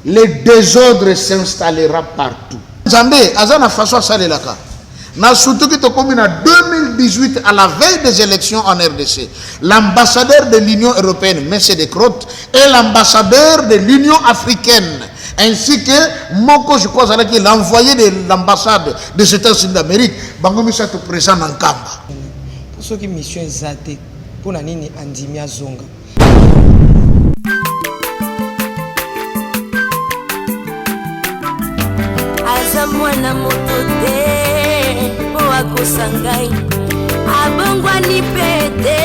Le desordre s'installera partout. Nzambe aza na façon asalelaka. Na sutuki tokomi na 2018 à la veille des élections en RDC. L'ambassadeur de l'Union européenne, M. De Groot, et l'ambassadeur de l'Union africaine, ainsi que moko, je crois, azalaki l'envoyé de l'ambassade des États-Unis d'Amérique, bango misato présent na Nkamba. Soki mission eza te, mpo na nini andimi azonga? Aza mwana moto te mpo akosa ngai, abongwani mpe te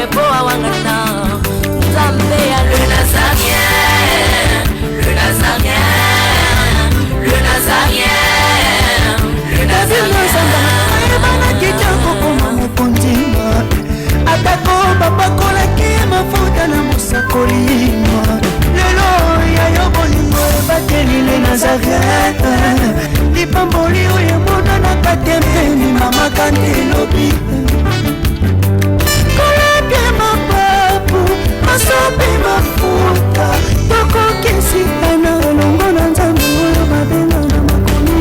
mpo awangana Nzambe ya le Nazarien, le Nazarien, le Nazarien, le Nazarien. Ayebanaki te kokoma mokonzi, atako bapakolaki mafuta na mosakoli. Lelo ya yo bolingo ebateli le Nazaret, lipamboli oyo emonanaka te mpeni mama kante elobi kolapie mapapu masopi mafuta tokokisikana elongo na Nzambe oyo babenga na makomi.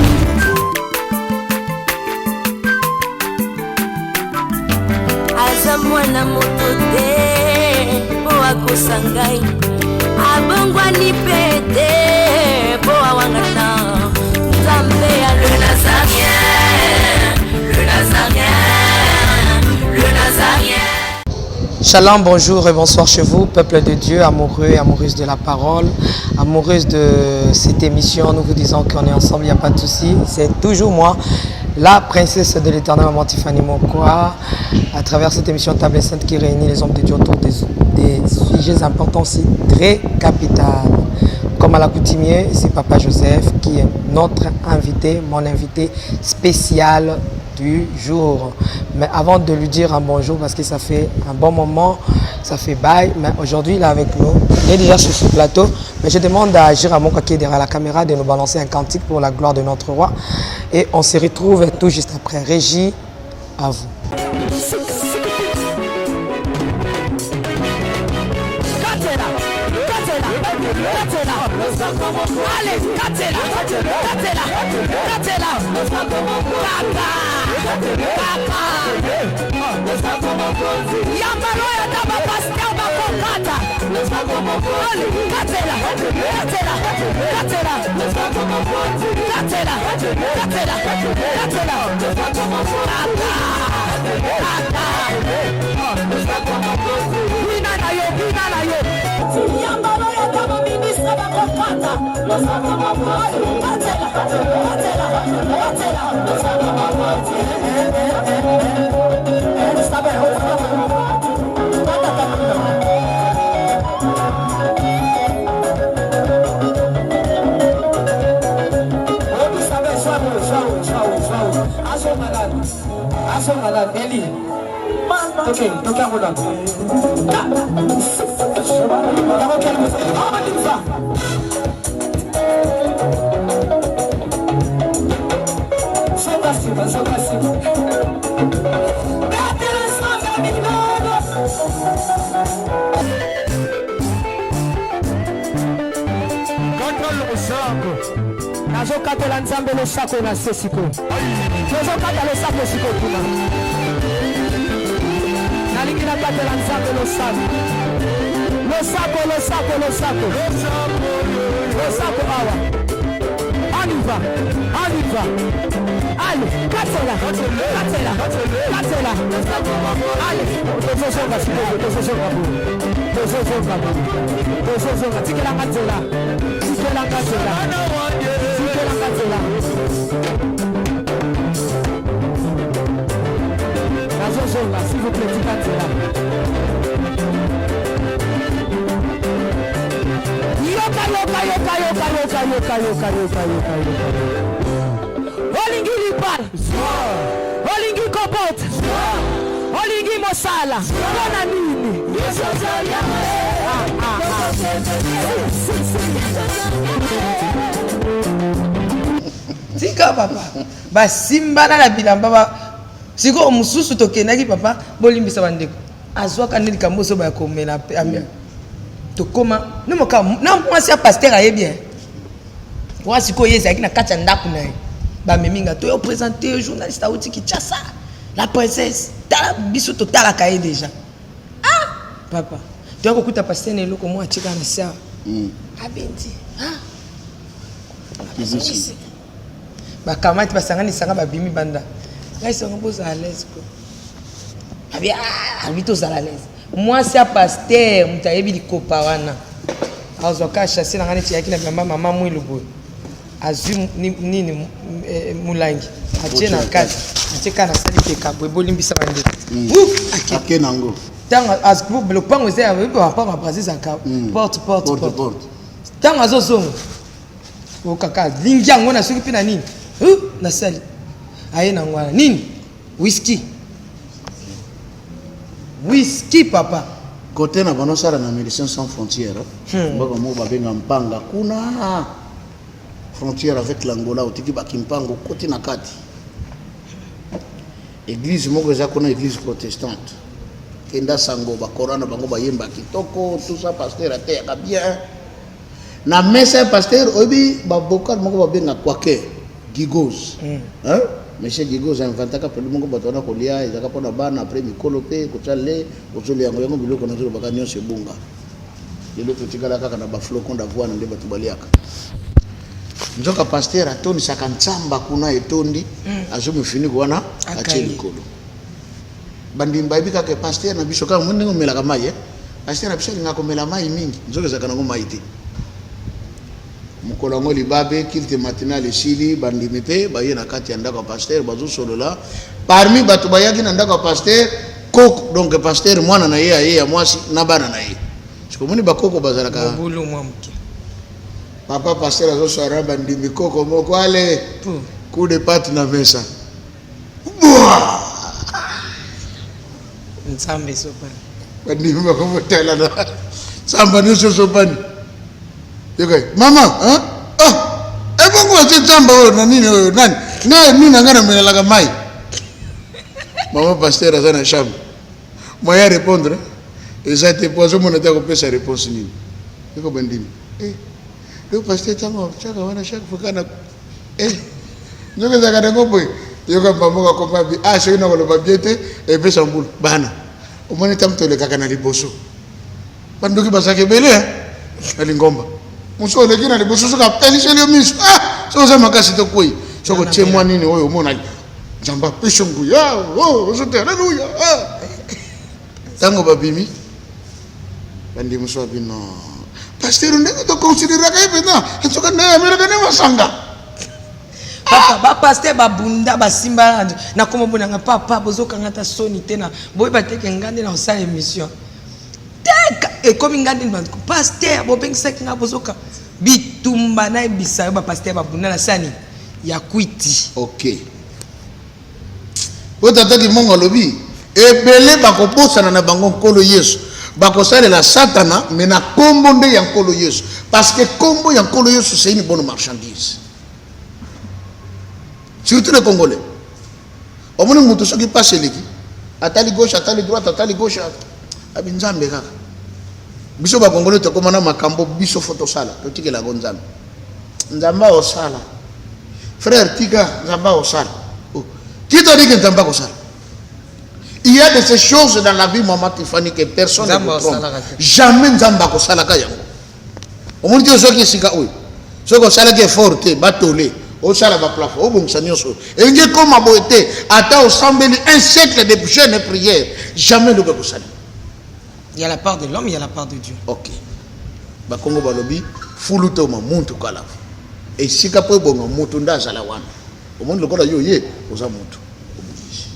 Aza mwana moto te mpo akosa ngai, abongwani mpe te mpo awangana Nzambe ya le Nazarien, le Nazarien, le Nazarien. Shalom, bonjour et bonsoir chez vous, peuple de Dieu, amoureux et amoureuses de la parole, amoureuses de cette émission. Nous vous disons qu'on est ensemble, il n'y a pas de souci. C'est toujours moi, la princesse de l'Éternel, Maman Tiffany Mokwa, à travers cette émission Table Sainte qui réunit les hommes de Dieu autour des sujets importants aussi très capital. Comme à l'accoutumée, c'est Papa Joseph qui est notre invité, mon invité spécial du jour. Mais avant de lui dire un bonjour, parce que ça fait un bon moment, ça fait bail, mais aujourd'hui il est avec nous, il est déjà sur ce plateau, mais je demande à Gérard qui est derrière la caméra de nous balancer un cantique pour la gloire de notre roi. Et on se retrouve tout juste après. Régie, à vous. Allez, katela, katela, katela, kaka, kaka. Yambalo ya taba pasteur bakokata. Allez, katela, katela, katela, katela, katela, katela, kaka, kaka. Bina na yo, bina na yo. Yambalo ya taba ministre bakokata. Katela, katela, katela. Eli. Ok, toki yango nano. Yango kele. Ah, Zonga nsima, zonga nsima. Betela nzambe minano. Kata losako. Nazokatela Nzambe losako na se sikoyo. Tozokata losako sikoyo kuna. Nalingi nakatela Nzambe losako. Losako, losako, losako. Losako awa. On y va, on y va. Allez, katela, katela, katela. Allez, tozozonga sikoyo, tozozonga boye. Tozozonga boye. Tozozonga, tikelanga nzela. Tikelanga nzela. Tikelanga nzela. Nazozonga, s'il vous plaît, tika nzela. Yoka, yoka, yoka, yoka, yoka, yoka, yoka, yoka, yoka, yoka. Olingi libala, olingi kobota, olingi mosala, mpona nini? Ah, ah, ah. Si, si, si. Tika papa basimbana na bilamba ba sikoyo mosusu tokendaki. Papa, bolimbisa bandeko, azwaka nde likambo oyo baya komela. Tokóma na mwasi ya pasteur ayebi. Wana sikoyo ye ezalaki na kati ya ndako na ye. Bamemi nga toyo presente journaliste auti Kinshasa, la princesse. Tala biso totalaka ye deja. Ah papa, toya kokuta pasteur na eloko moko atika na se awa. Abendi. Ah. Akizisi. Bakamati basangani sanga babimi banda. Ngai songo bozala à l'aise ko. Abi ah, abi tozala à l'aise. Mwasi ya pasteur moto ayebi likopa wana. Azwa ka chasse na ngai neti yaki na bilamba mama mwilu boye. Azwi nini eh, mulangi atie na kati atie kaka nasali peka boye bolimbisa bandeko. Hmm. Ake nango. Ntango lopango eza ya lopango ya Brazil ezalaka hmm. porte porte porte. Ntango azozonga okaka alingi yango na soki mpe na nini nasali aye nango wana nini Whisky. Whisky papa. Côté na bano sala na Médecins sans frontières. Mboka moko babenga Mpanga kuna frontière avec l'Angola otiki ba Kimpango koti na kati. Église moko eza kuna église protestante. Kenda sango ba Coran na bango bayemba kitoko tout ça pasteur ateyaka bien. Na mesa ya pasteur oyebi ba bocal moko babenga quaker. Gigoz hein monsieur Gigoz a inventaka produit moko bato wana kolia ezalaka mpona bana après mikolo mpe kotia le ozolia yango yango biloko nazolobaka nyonso ebunga lelo totikala kaka na baflocon d'avoine nde bato baliaka nzoka pasteur atondisaka nsamba kuna etondi azwi mofiniko wana atie likolo bandimi bayebi kaka pasteur na biso kaka ndenge omelaka mai eh? Pasteur na biso alingaka komela mai mingi nzoka ezalaka nango mai te. Mokolo yango libabe, culte matinal esili, bandimi mpe baye na kati ya ndako ya pasteur bazosolola. Parmi bato bayaki na ndako ya pasteur, koko donc pasteur mwana na ye aye ya mwasi na bana na ye. Sikomoni bakoko bazalaka mobulu mwa moke. Papa pasteur azoswara bandimi koko moko ale coup de patte na mesa. Nzambe esopani. Bandimi bakomotalana samba nyonso esopani. Yoka mama hein? Ah, ebongo batie nzamba oyo na nini oyo nani ngai nini na ngai namelelaka mai. Mama pasteur aza na chambre. Moyen répondre eza te po azomona te akopesa réponse nini. Yoka bandimi. Eh, yo pasteur ntango atiaka wana chaque fois kana Eh, nzoka ezalaka nango boye. Yoka mama akoma bi ah soki nakoloba bien te epesa mbulu bana. Omoni ntango tolekaka na liboso. Bandoki bazalaka ebele hein, na lingomba. Mosusu oleki na liboso soki apeliseli yo miso ah soki oza makasi te okwei. Soki otie mwa nini oyo omonaki Nzambe apesi yo nguya oh ozote aleluya ah. Ntango babimi bandimi mosusu babi non pasteur ndenge toconsideraka ye mpenza nsoka nde amelaka nde masanga. Papa ba pasteur babunda basimba na kombo bonanga papa bozokanga ata soni te na boyeba te ke nga nde na kosala émission te ekomi nga nde pasteur bobengisaki nga bozoka bitumba nayebisa yo ba pasteur babunda na sani ya kwiti. Ok. Po tata Kimongo alobi ebele bakobosana na bango Nkolo Yesu, bakosalela Satana mais na kombo nde ya Nkolo Yesu, parce que kombo ya Nkolo Yesu c'est une bonne marchandise. Surtout les Congolais. Omoni mutu soki pasi eleki, atali gauche, atali droite, atali gauche, abi Nzambe kaka. Biso ba Congolais tokoma na makambo biso faut tosala, totikela yango Nzambe. Nzambe akosala. Frère tika Nzambe akosala. Oh. Qui t'a dit que Nzambe akosala? Il y a de ces choses dans la vie maman Tiffany que personne ne vous trompe. Jamais Nzambe akosalaka yango. Omoni te soki esika oyo. Soki osalaki effort te batole osala ba plafond obongisa nyonso elingi ekoma boye te ata osambeli un siècle de jeûne et prière jamais eloko ekosala. Il y a la part de l'homme, il y a la part de Dieu. Ok. Bakongo balobi fulu toma muntu kalavu. Esika po ebonga mutu nde azala wana. Omoni lokola yo ye oza mutu. Obongisi.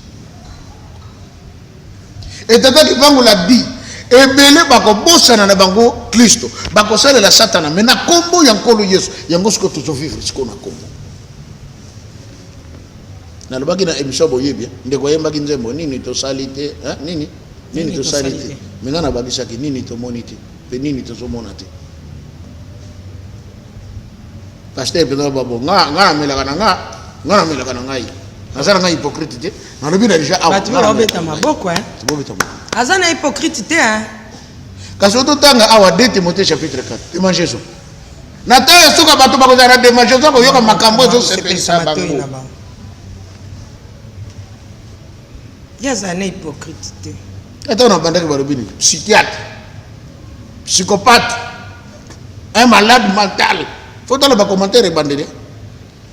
Et tata Kipangu l'a dit, ebele bakobosana na bango Klisto, bakosalela Satana, mais na kombo ya Nkolo Yesu, yango sikoyo tozo vivre sikoyo na kombo. Nalobaki na emission boyebi, ndeko ayembaki nzembo nini tosali te, hein, nini? Nini tosali te, me ngai nabakisaki nini tomoni te mpe nini tozomona te. Pasteur mpenza babo nga nga namelaka na nga nga namelaka na ngai naza na ngai hypocrite te nalobi na deja awa bato babeta maboko hein bobeta maboko aza na hypocrite te hein kasi ototanga awa 2 Timothée chapitre 4 emangezo. Na ntango ya suka bato bakozala na demajo oza koyoka makambo ezosepelisa bango. Ye azala na hypocrite te. Ata na bandaki balobi nini? Psychiatre, psychopathe, un malade mental. Faut tala ba commentaire ebandeli.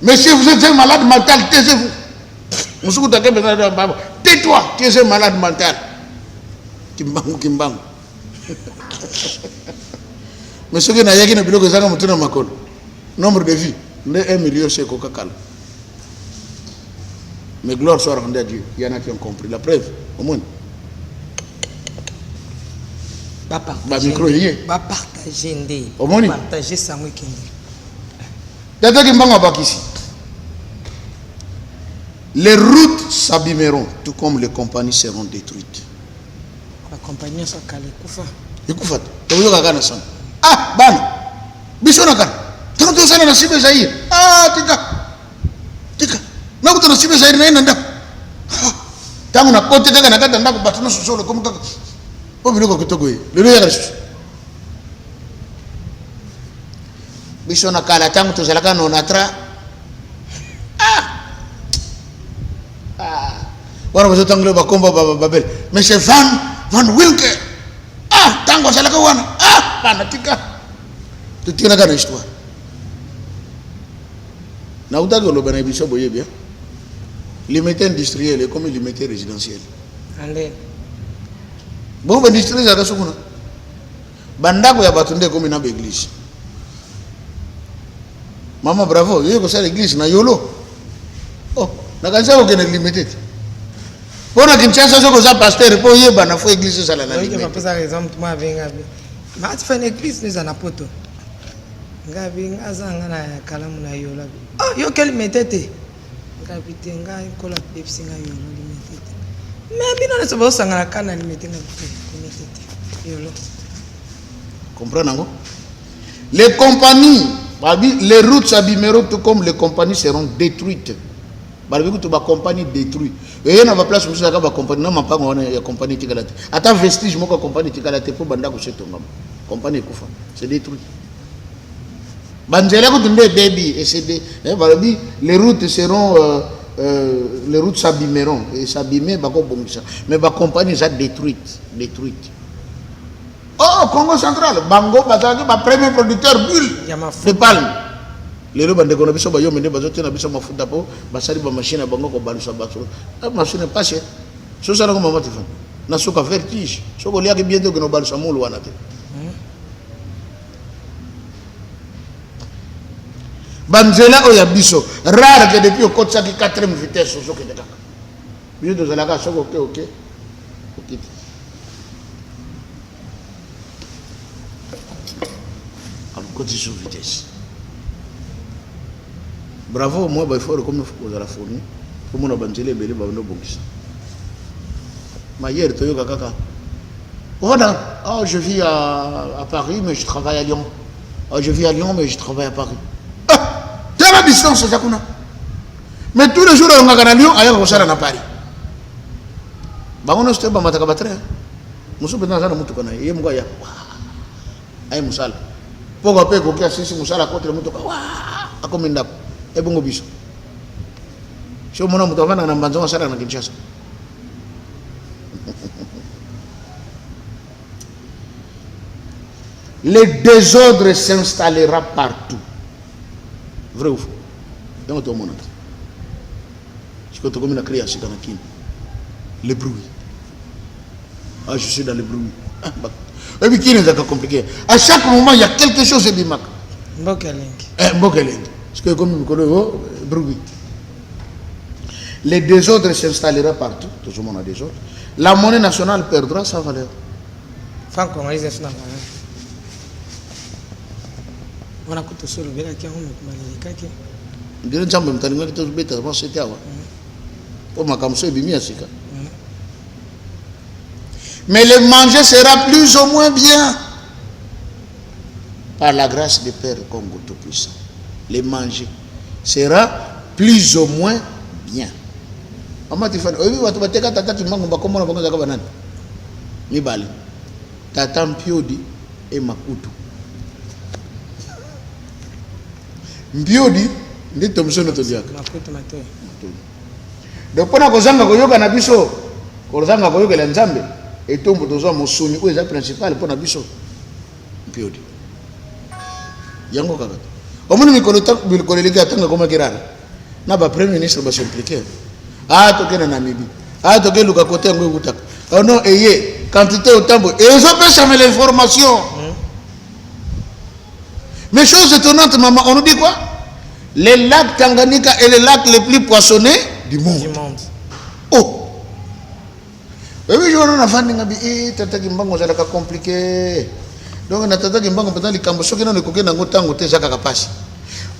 Monsieur, vous êtes un malade mental, taisez-vous. Musuku take tais-toi, tu es un malade mental. Kimbangu kimbangu. Mais soki nayaki na biloko ezanga motu na makolo, nombre de vie nde 1 million se ekoka kala. Mais gloire soit rendue à Dieu. Il y en a qui ont compris. La preuve, au moins. Ba micro ye. Ba partager nde. Omoni? Partager sango ekende. Tata Kimbangu abakisi. Les routes s'abîmeront, tout comme les compagnies seront détruites. Ba compagnie nyonso kala ekufa. Ekufa te. Toyoka kaka na sango. Ah, bana. Biso na kala. Tango tozala na Sibe Zaïre. Ah, tika. Tika. Nakuta na Sibe Zaïre na ye na ndako. Ah, tango nakoti kaka na kati ya ndako bato nyonso solo ekomi kaka. Po biloko kitoko ye. Lelo yaka lisusu. Biso na kala tango tozalaka na Onatra. Ah! Ah! Wana bazotangela bakombo ba Babel. Mais c'est Van Wilke. Ah, tango azalaka wana. Ah, bana tika. Totikalaka na histoire. Nautaki koloba na biso boyebi, hein? Limité industriel ekomi limité résidentiel. Ande. Bongo ba industriel ezalaka so kuna. Bandako ya bato nde ekomi na ba église. Mama bravo, yo kosala église na Yolo. Oh, nakanisa kokende limité te. Mpo na Kinshasa soki oza pasteur mpo oyebana fo église ezala na limité. Bapesaka exemple mwa abenga bi. Mati fa na église eza na poto. Nga bi nga aza nga na kalamu na Yolo. Oh, yo ke limité te. Nga bi te nga nkola bebisi nga Yolo limité te. Mais bino nyonso bosangana kaka na limité nga bi te limité te. Yolo. Comprendre yango? Les compagnies, babi, les routes s'abîmeront tout comme les compagnies seront détruites. Balobi kutu ba compagnie détruit. Eye na ba place mosusu ezalaka ba compagnie na mapango wana ya compagnie etikala te. Ata vestige moko ya compagnie etikala te mpo bandako se etongama. Compagnie ekufa, c'est détruit. Banzela kutu nde ebebi et c'est eh, balobi les routes seront les routes s'abîmeront et s'abîmer bakobongisa mais ba compagnie eza détruite, détruite. Oh, Congo central, bango bazalaki ba premier producteur d'huile Ya mafuta. de palme. Lelo bandeko na biso bayombe nde bazotia na biso mafuta po basali ba machine ya bango kobalusa bato. Ah, machine pasi. Sosala ko mama Tiffany. Na suka vertige. Soko oliaki bien te okende kobalusa mulu wana te. Banzela oyo ya biso rare que depuis okotisaki 4e vitesse ozokende kaka. Biso tozalaka soki oke oke okiti. Akoti sous vitesse. Bravo moi ba effort ekomi kozala fourni komona banzela ebele babanda obongisa. Mayere toyoka kaka oh, non. Oh, je vis à Paris mais je travaille à Lyon. Oh, je vis à Lyon mais je travaille à Paris. Ah, tala distance eza kuna. Mais tous les jours alongaka na Lyon ayaka kosala na Paris. Bango nyonso te bamataka ba train. Mosusu mpenza aza na motuka na ye, ye moko aya. Aye mosala. Poko mpe ekoki asisi mosala akotela motuka, akomi ndako. Ebongo biso. Si omona moto avandaka na Mbanza asalaka na Kinshasa. Le désordre s'installera partout. Vrai ou faux? Yango tomona te. Sikoyo tokomi na cri ya sika na Kin. Le bruit. Ah, je suis dans le bruit. Ah, bah. Et puis Kin ezalaka compliqué. À chaque moment, il y a quelque chose ebimaka. Mboka elengi. Eh, mboka elengi. Sikoyo ekomi mikolo oyo bruit. Le désordre s'installera partout. Tozomona désordre. La monnaie nationale perdra sa valeur. Franc congolais eza na valeur. Wana kutu so olobelaki yango malelekaki. Ndire Nzambe moto alingaki tobeta mwa sete awa. Po makambo so ebimi ya sika. Mais le manger sera plus ou moins bien. Par la grâce du Père Congo Tout-Puissant. Le manger sera plus ou moins bien. Mama Tiffany, oyebi bato bateka tata Kimbangu bakombo na bango ezalaka banani? Mibale. Tata Mpiodi et Makutu. Mpiodi nde Thomson toliaka. Donc mpo na kozanga koyoka na biso, kozanga koyokela Nzambe, etumbu tozwa mosuni oyo eza principal mpo na biso mpiodi. Yango kaka te. Omoni mikolo mikolo eleki atanga ekomaki rare na ba premier ministre ba s'impliquer. Ah toke na Namibie. Ah toke luka kote yango ekutaka. Oh non eye quantité otambo ezopesamela information. Mais chose étonnante, maman, on nous dit quoi? Le lac Tanganyika est le lac le plus poissonné du monde. Du monde. Oh! Oyebi jour wana nafandi nga bi eh, tata Kimbangu azalaka compliqué. Donc na tata Kimbangu mpenza likambo soki nano ekoki nango ntango te eza kaka mpasi.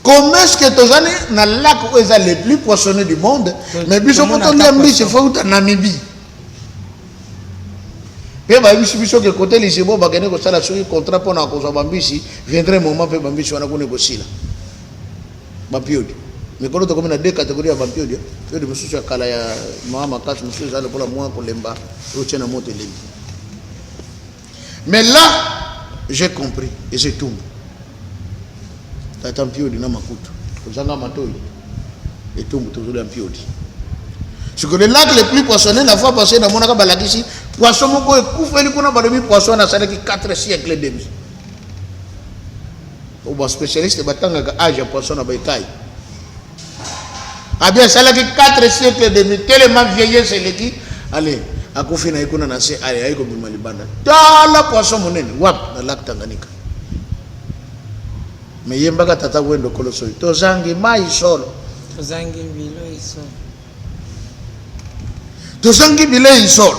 Comment est-ce que tozali na lac oyo eza le plus poissonné du monde, mais biso mpo tolia mbisi fo uta Namibie. Mpe bayebisi biso ke kote Lisebo bakende kosala soki contrat mpo na kozwa bambisi, viendrait moment mpe bambisi wana kuna ekosila. Bampiodi. Mikolo tokomi na deux catégories ya bampiodi. Mpiodi mosusu ya kala ya mwa makasi, mosusu eza lokola mwa kolemba, oyo otie na moto elembi. Mais là, j'ai compris, eza etumbu. Tata mpiodi na makutu, kozanga matoi, etumbu tozolia mpiodi. Sikoyo le lac le plus poissonné la fois passée namonaka balakisi poisson moko ekufeli kuna, balobi poisson wana asalaki 4 siècle demi. Oyo ba spécialiste batangaka age ya poisson na baekai. Abi asalaki 4 siècle demi tellement vieillesse eleki, allez akufi na ye kuna na se, allez ayi kobima libanda. Tala poisson monene wapi na lac Tanganyika. Mais yembaka tata Wendo Kolosoy, tozangi mai solo. Tozangi bilei solo. Tozangi bilei solo.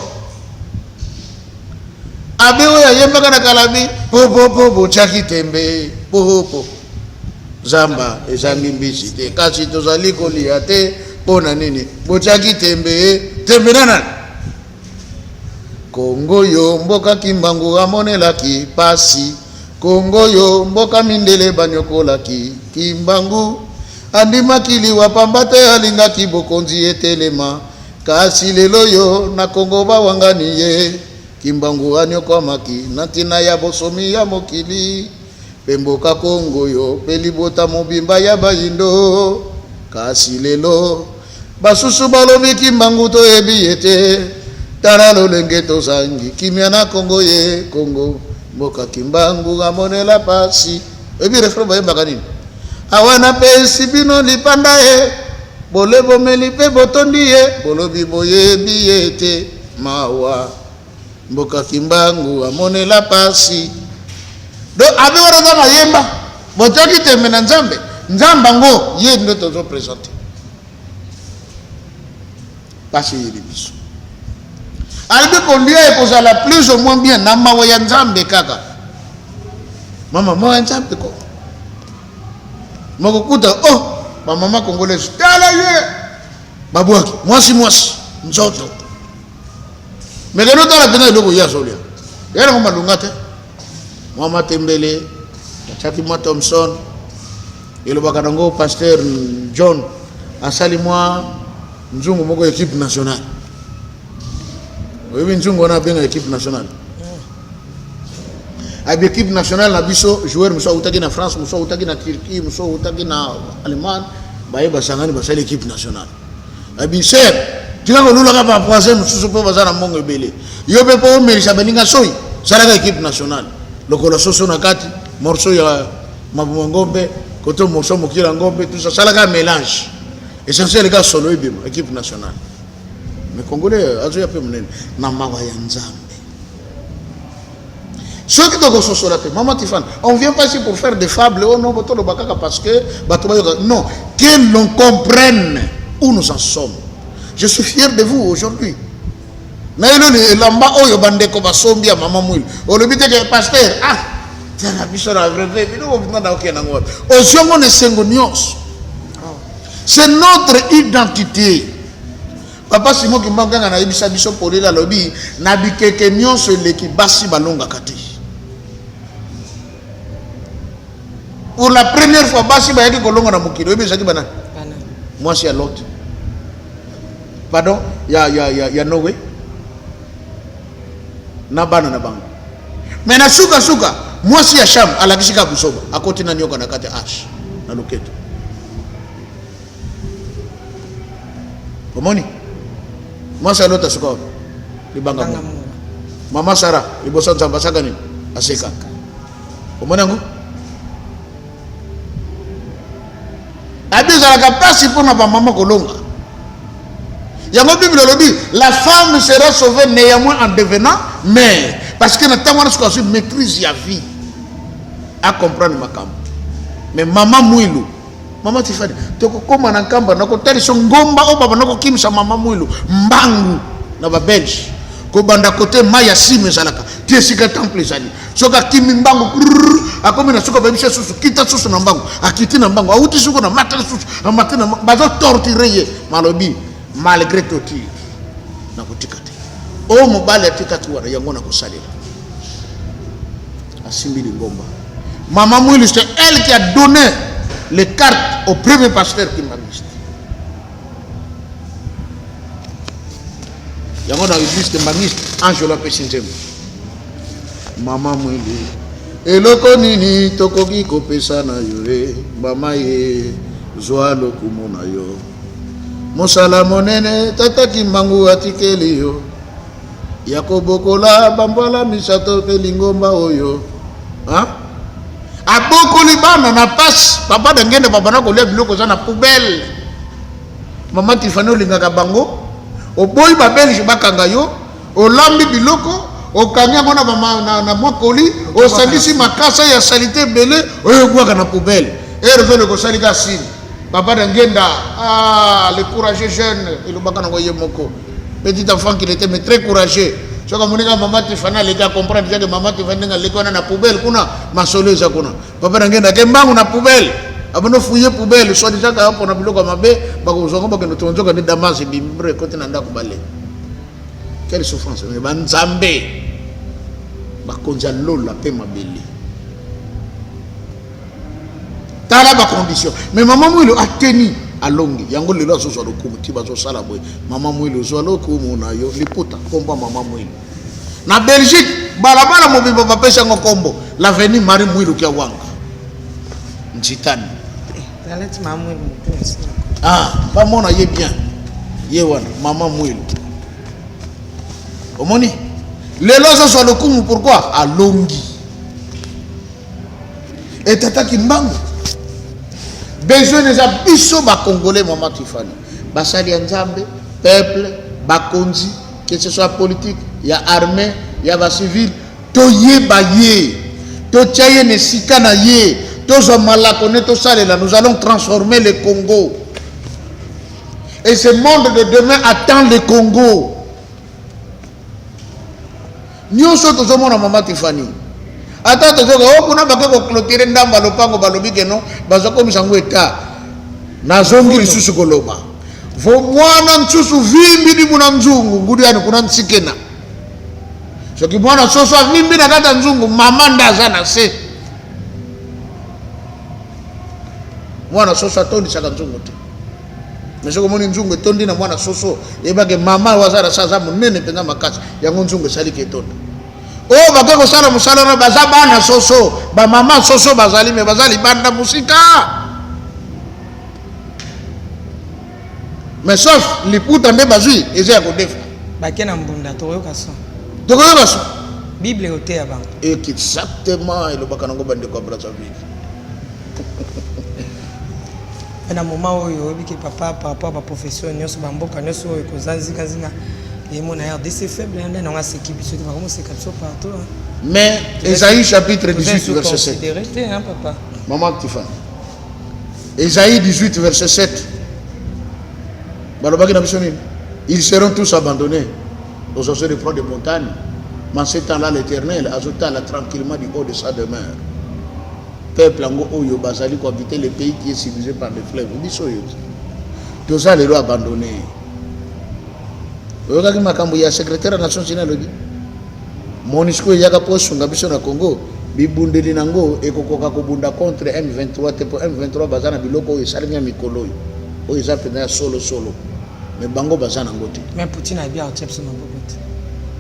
Abe oyo ayembaka na kalabi popopo botiaki tembe popo zamba ezangi mbisi te kasi tozali kolia te mpo na nini botiaki tembe tembe na nani Kongo yo mboka Kimbangu amonelaki pasi Kongo yo mboka mindele banyokolaki Kimbangu andimaki liwa pamba te alingaki bokonzi etelema kasi lelo yo na Kongo bawangani ye Kimbangu anyokwamaki na ntina ya bosomi ya mokili mpe mboka Kongo yo mpe libota mobimba ya bayindo kasi lelo Basusu balobi Kimbangu toyebi ye te, tala lolenge tozangi kimia na Congo ye Congo mboka Kimbangu amonela pasi. Oyebi refrain bayembaka nini? Awa napesi bino lipanda ye, bole bomeli pe botondi ye, bolobi boyebi ye te, mawa mboka Kimbangu amonela pasi. Donc abe wana aza mayemba botiaki tembe na Nzambe, Nzambe yango ye nde tozo presente pasi eyeli biso. Alobi kolia ekozala plus ou moins bien na mawa ya Nzambe kaka. Mama, mawa ya Nzambe ko mokokuta oh ba mama congolaise tala ye babwaki mwasi mwasi nzoto Mais lelo tala mpenza eloko ye azolia ya nango malonga te. Mwa matembele atiaki mwa Thomson, elobaka nango pasteur John asali mwa nzungu moko equipe nationale. Oyebi nzungu wana abenga equipe nationale abi equipe nationale na biso joueur mosusu awutaki na France, mosusu awutaki na Turquie, mosusu awutaki na Allemagne, baye basangani basali equipe nationale. Abi cher, tika kolulaka ba voisin mosusu mpo baza na mbongo ebele. Yo mpe mpo omelisa baninga soyi, salaka equipe nationale. Lokola soso na kati, morceau ya mabuma ngombe, koto morceau mokila ngombe, tout ça, salaka mélange. Essentiel ka solo ebima équipe nationale. Mais congolais azoya mpe monene na mawa ya Nzambe. Soki tokososola te, maman Tiffany, on vient pas ici pour faire des fables, oh non, toloba kaka parce que bato bayoka. Non, que l'on comprenne où nous en sommes. Je suis fier de vous aujourd'hui. Na eloli elamba oyo bandeko basombi ya mama Mwilu. Olobi te ke pasteur, ah, tala biso na vrai biloko mpenza na okende yango wapi. Ozwi yango na esengo nyonso. C'est notre identité. Papa Simon Kimbangu kaka nayebisa biso polele alobi na bikeke nyonso eleki basi balongaka te. Pour la première fois basi bayaki kolonga na mokili oyebi ezalaki banani? Mwasi ya Lot. Pardon, ya ya ya ya Noé na bana na bango. Mais na suka suka mwasi ya Cham alakisi kaka buzoba akoti na nyoka na kati ya arche na loketo. Omoni mwasi ya Lota suka wapi? Libanga moko. Mama Sara liboso ya Nzambe asaka nini? Aseka. Omoni yango? Abi ezalaka mpasi mpo na bamama kolonga. Yango Bible elobi la femme sera sauvée néanmoins en devenant mère. Parce que na ntango wana soki azwi maîtrise ya vie, a comprendre makambo. Mais mama Mwilu, mama Tifani, tokokoma na Nkamba, nakotalisa ngomba oyo babanda kokimisa mama Mwilu mbangu na ba Belge. Kobanda kote mai ya sima ezalaka ti esika temple ezali. Soki akimi mbangu prrr, akomi na suka bayebisi ye susu kita susu na mbangu, akiti na mbangu, awuti suku na mata susu, amati na mbangu, bazo torturer ye. Malobi malgré torture nakotika te. Oyo mobali atikaki wana yango nakosalela. Asimbi lingomba. Maman Mwilu, c'est elle qui a donné les cartes au premier pasteur kimbanguiste. Yango na église kimbanguiste, Angelo apesi nzembo. Mama Mwilu, eloko nini tokoki kopesa na yo e mama ye, zwa lokumu na yo. Mosala monene tata Kimbangu atikeli yo ya kobokola bambwala misato mpe lingomba oyo. Ha? Abokoli bana na pasi, papa Dangenda babanda kolia biloko eza na poubelle. Mama Tiffany olingaka bango, oboyi ba Belge bakanga yo, olambi biloko okangi yango na, na, na, na mwa koli, osangisi makasa ya salite ebele oyo obwaka na poubelle. Heure ozoleka osali ka sini. Papa Dangenda, ah, le courageux jeune, elobaka nango ye moko. Petit enfant qu'il était, mais très courageux. Soki amoni kaka mama Tiffany aleki, a comprendre déjà que mama Tiffany ndenge aleki wana na poubelle kuna, masolo eza kuna. Papa Dangenda ake mbangu na poubelle. Abando fouiller poubelle, soit disant kaka pona biloko ya mabe, bakozwa yango bakende tonga nzoka nde damas ebimi, bro ekoti na ndako bale. Quelle souffrance, mais ba Nzambe, bakonzi ya lola pe mabele. Tala ba condition. Mais maman Mwilu ateni alongi. Yango lelo azozwa lokumu ti bazosala boye. Maman Mwilu zwa lokumu na yo liputa kombo maman Mwilu. Na Belgique balabala mobimba bapesi yango kombo l'avenue Marie Mwilu Kiawanga. Nzitani. Nalati maman Mwilu moto. Ah, bamona ye bien. Ye wana maman Mwilu. Omoni? Lelo azozwa lokumu pourquoi? Alongi. Et tata Kimbangu besoin eza biso ba congolais maman Tiffany basali ya Nzambe peuple bakonzi que ce soit politique ya armée ya ba civil toyeba ye totia ye na esika na ye tozwa malako ne tosalela. Nous allons transformer le Congo et ce monde de demain attend le Congo. Nionso tozomona mama Tiffany ata tozoka o oh, kuna bake koclotire ndambo ya lopango balobi ke non bazokomisa yango etat. Nazongi lisusu koloba vo mwana nsusu vimbi ni muna nzungu ngudu yani kuna nsikena soki mwana soso avimbi na kati ya nzungu mama nde aza na se mwana soso atondisaka nzungu te. Mais soki omoni nzungu etondi na mwana soso, yeba ke mama oyo aza na se aza monene mpenza makasi, yango nzungu esali ke etonda. Oyo bake kosala mosala wana baza bana soso, ba mama soso bazali me baza libanda mosika. Mais sauf liputa nde bazwi eza ya kodefa. Bake na mbunda tokoyoka son. Tokoyoka son. Bible ekoteya bango. Exactement elobaka nango bandeko ya Brazzaville. Pe na moment oyo oyebi ke papa par rapport ba professeur nyonso ba mboka nyonso oyo ekoza nzinga nzinga ye na RDC faible nde nango aseki biso te bakomo seka biso partout hein. Mais Esaïe chapitre 18 verset 7. Te, hein, papa. Maman Tiffany. Esaïe 18 verset 7. Balobaki na biso nini? Ils seront tous abandonnés aux oiseaux de proie de montagne. Mais en ce temps-là, l'Éternel azotala tranquillement du haut de sa demeure. Peuple yango oyo bazali ko habiter le pays qui est civilisé par le fleuve biso oyo toza lelo abandonné. Oyokaki makambo ya secrétaire ya Nations Unies alobi MONUSCO eyaka mpo esunga biso na Congo, bibundeli nango ekokoka kobunda contre M23 te mpo M23 baza na biloko oyo esalemi ya mikolo oyo oyo eza mpenza ya solo solo, mais bango baza nango te. Mais Poutine ayebi akotia biso maboko te.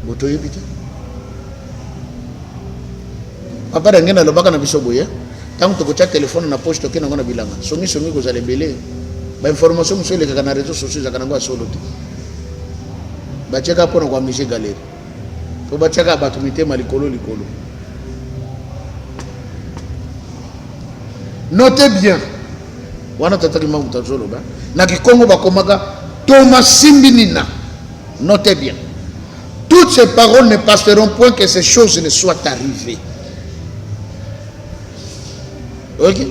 Moto oyebi te. Papa Dangenda alobaka na biso boye, tango tokotia telephone na poche toke nango na bilanga, songi songi kozala ebele. Ba information mosusu elekaka na réseaux sociaux ezalaka nango ya solo te. Batiaka mpo na koamuser galerie. Po batiaka bato mitema likolo likolo. Notez bien. Wana tata Kimbangu moto azoloba. Na Kikongo bakomaka Thomas Simbinina. Notez bien. Toutes ces paroles ne passeront point que ces choses ne soient arrivées. Ok?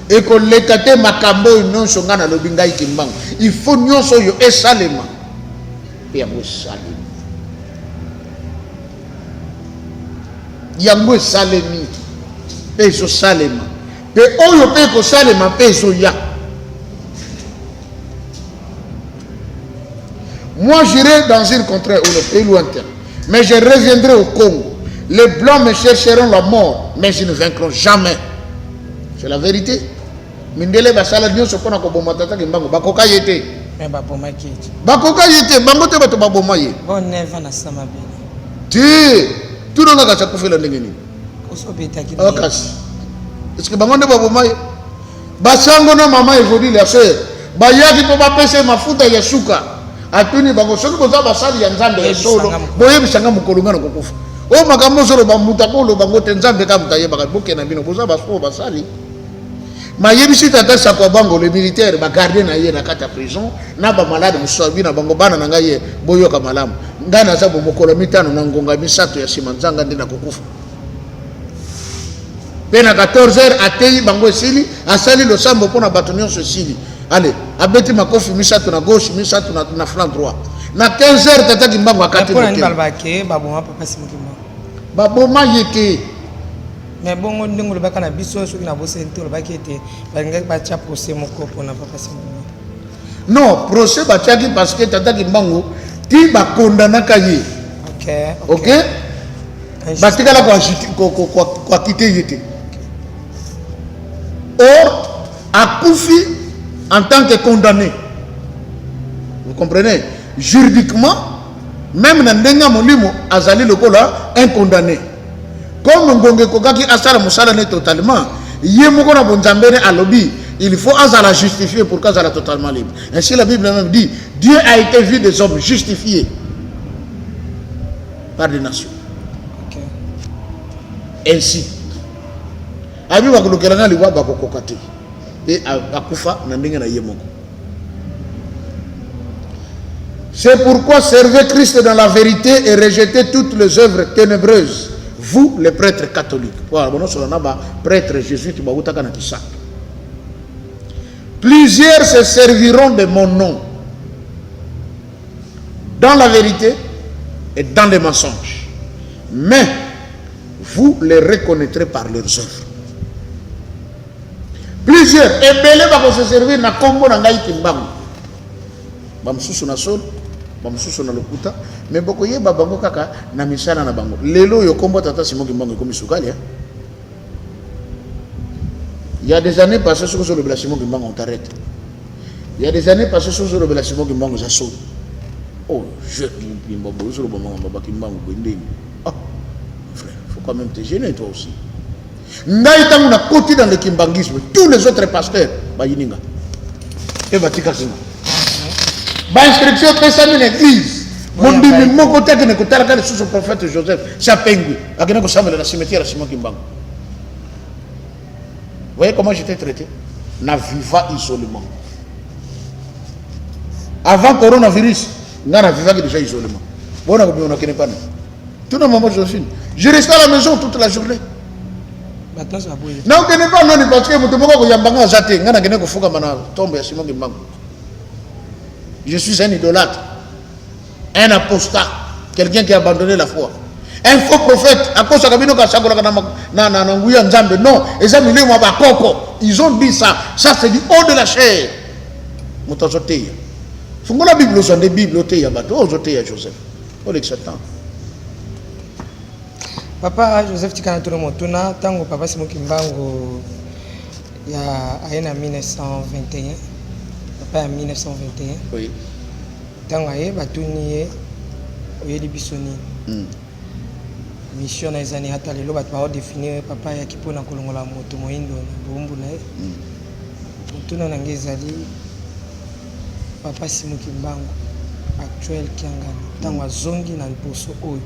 Ekoleka te makambo oyo nyonso ngai nalobi, ngai Kimbangu. Il faut nyonso oyo esalema. Mpe yango esalemi. Yango esalemi mpe ezosalema. Mpe oyo mpe ekosalema mpe ezoya. Moi, j'irai dans une contrée ou le pays lointain, mais je reviendrai au Congo. Les Blancs me chercheront la mort, mais ils ne vaincront jamais. C'est la vérité. Mindele basala nyonso mpona koboma tata Kimbangu, bakoka ye te. Mais babomaki ye te. Bakoka ye te, bango te bato baboma ye. Bon, neva na sama bene. Te, tuna nga kasi akufela ndenge nini? Osobetaki. Ah, kasi. Est-ce que bango nde baboma ye? Basango na mama Evodie la sœur bayaki mpo bapesa ye mafuta ya suka. Atuni bango, soki boza basali ya Nzambe ya solo, boyebisa nga mokolo nga nakokufa. Oyo makambo ozoloba moto akoloba ngo te, Nzambe kaka moto ayebaka. Bokenda bino, boza baso basali. Mayebisi tata Sakwa bango le militaire ba gardien na ye na kati ya prison na ba malade mosusu abi na bango, bana na ngai ye boyoka malamu, ngai naza bo mokolo mitano na ngonga misato ya nsima nzanga nde nakokufa. Pe na 14 heures ateyi bango esili, asali losambo mpo na bato nyonso esili. Ale, abeti makofi misato na gauche, misato na, na flanc droit. Na 15 heures tata Kimbangu akati Mpo na nini motema. balobaka ke baboma papa Simon Kimbangu? Baboma ye te. Mais bongo ndenge olobaka na biso, soki nabosani te, olobaki ete balingaki batia procès moko mpona papa Simon Kimbangu. Non, procès batiaki parce que tata Kimbangu ti bakondanaka ye. Ok. Ok? Batikala koakite ye te. Or, akufi en tant que condamné. Vous comprenez? Juridiquement, même na ndenge ya molimo, azali lokola un condamné. Comme ngonga ekokaki asala mosala ne totalement, ye moko na bonzambe ne alobi, il faut azala justifié pour qu'azala totalement libre. Ainsi la Bible même dit, Dieu a été vu des hommes justifiés par des nations. Ainsi, abi bakolukela nga liwa bakokoka te. Pe akufa na ndenge na ye moko. C'est pourquoi servez Christ dans la vérité et rejetez toutes les œuvres ténébreuses. Vous, les prêtres catholiques. Voilà, bon, on a ba prêtres jésuites, ba utaka na kisaka. Plusieurs se serviront de mon nom dans la vérité et dans les mensonges. Mais vous les reconnaîtrez par leurs œuvres. Plusieurs ebele bako se servir na kombo na ngai Kimbangu. Ba mosusu na solo, ba mosusu na lokuta, mais bokoyeba bango kaka na misala na bango. Lelo oyo kombo tata Simon Kimbangu ekomi sukali, hein? Il y a des années passées, soki ozolobela Simon Kimbangu, on t'arrête. Il y a des années passées, soki ozolobela Simon Kimbangu, eza solo. Oh, je Kimbangu, ozoloba makambo ya Kimbangu boye ndenge. Ah, frère, faut quand même te gêner toi aussi. Ngai ntango nakoti dans le kimbanguisme, tous les autres pasteurs bayini nga mpe batikaki nga. Ba instruction epesami na église, mondimi moko te akende kotalaka lisusu prophète Joseph Sapengwi, akende kosambela na cimetière ya Simon Kimbangu. Voyez comment j'étais traité? Na viva isolement. Avant coronavirus, nga na vivaki déjà isolement. Bona kobima na kende pana. Tuna maman Josephine. Je restais à la maison toute la journée. Nakokende pa nani parce que moto moko akoyamba nga aza te. Nga nakende kofukama na tombe ya Simon Kimbangu. Je suis un idolâtre, un apostat, quelqu'un qui a abandonné la foi. Un faux prophète, akosaka bino kasakolaka na na na na nguya Nzambe. Non, eza milimo ya bakoko. Ils ont dit ça. Ça c'est du haut de la chair. Moto azoteya. Fungola Bible ozwa nde Bible oteya bato, ozoteya Joseph. Olekisa temps. Papa Joseph tika na tuna motuna ntango papa Simon Kimbangu ya aye na 1921, papa ya 1921. Oui. Ntango aye batuni ye oyeli biso nini? Mission na eza nini? Ata lelo bato bao définir papa ayaki mpona kolongola moto moyindo na bowumbu na ye. Motuna na ngai ezali Papa Simon Kimbangu actuel Kiangani ntango azongi na liboso oyo,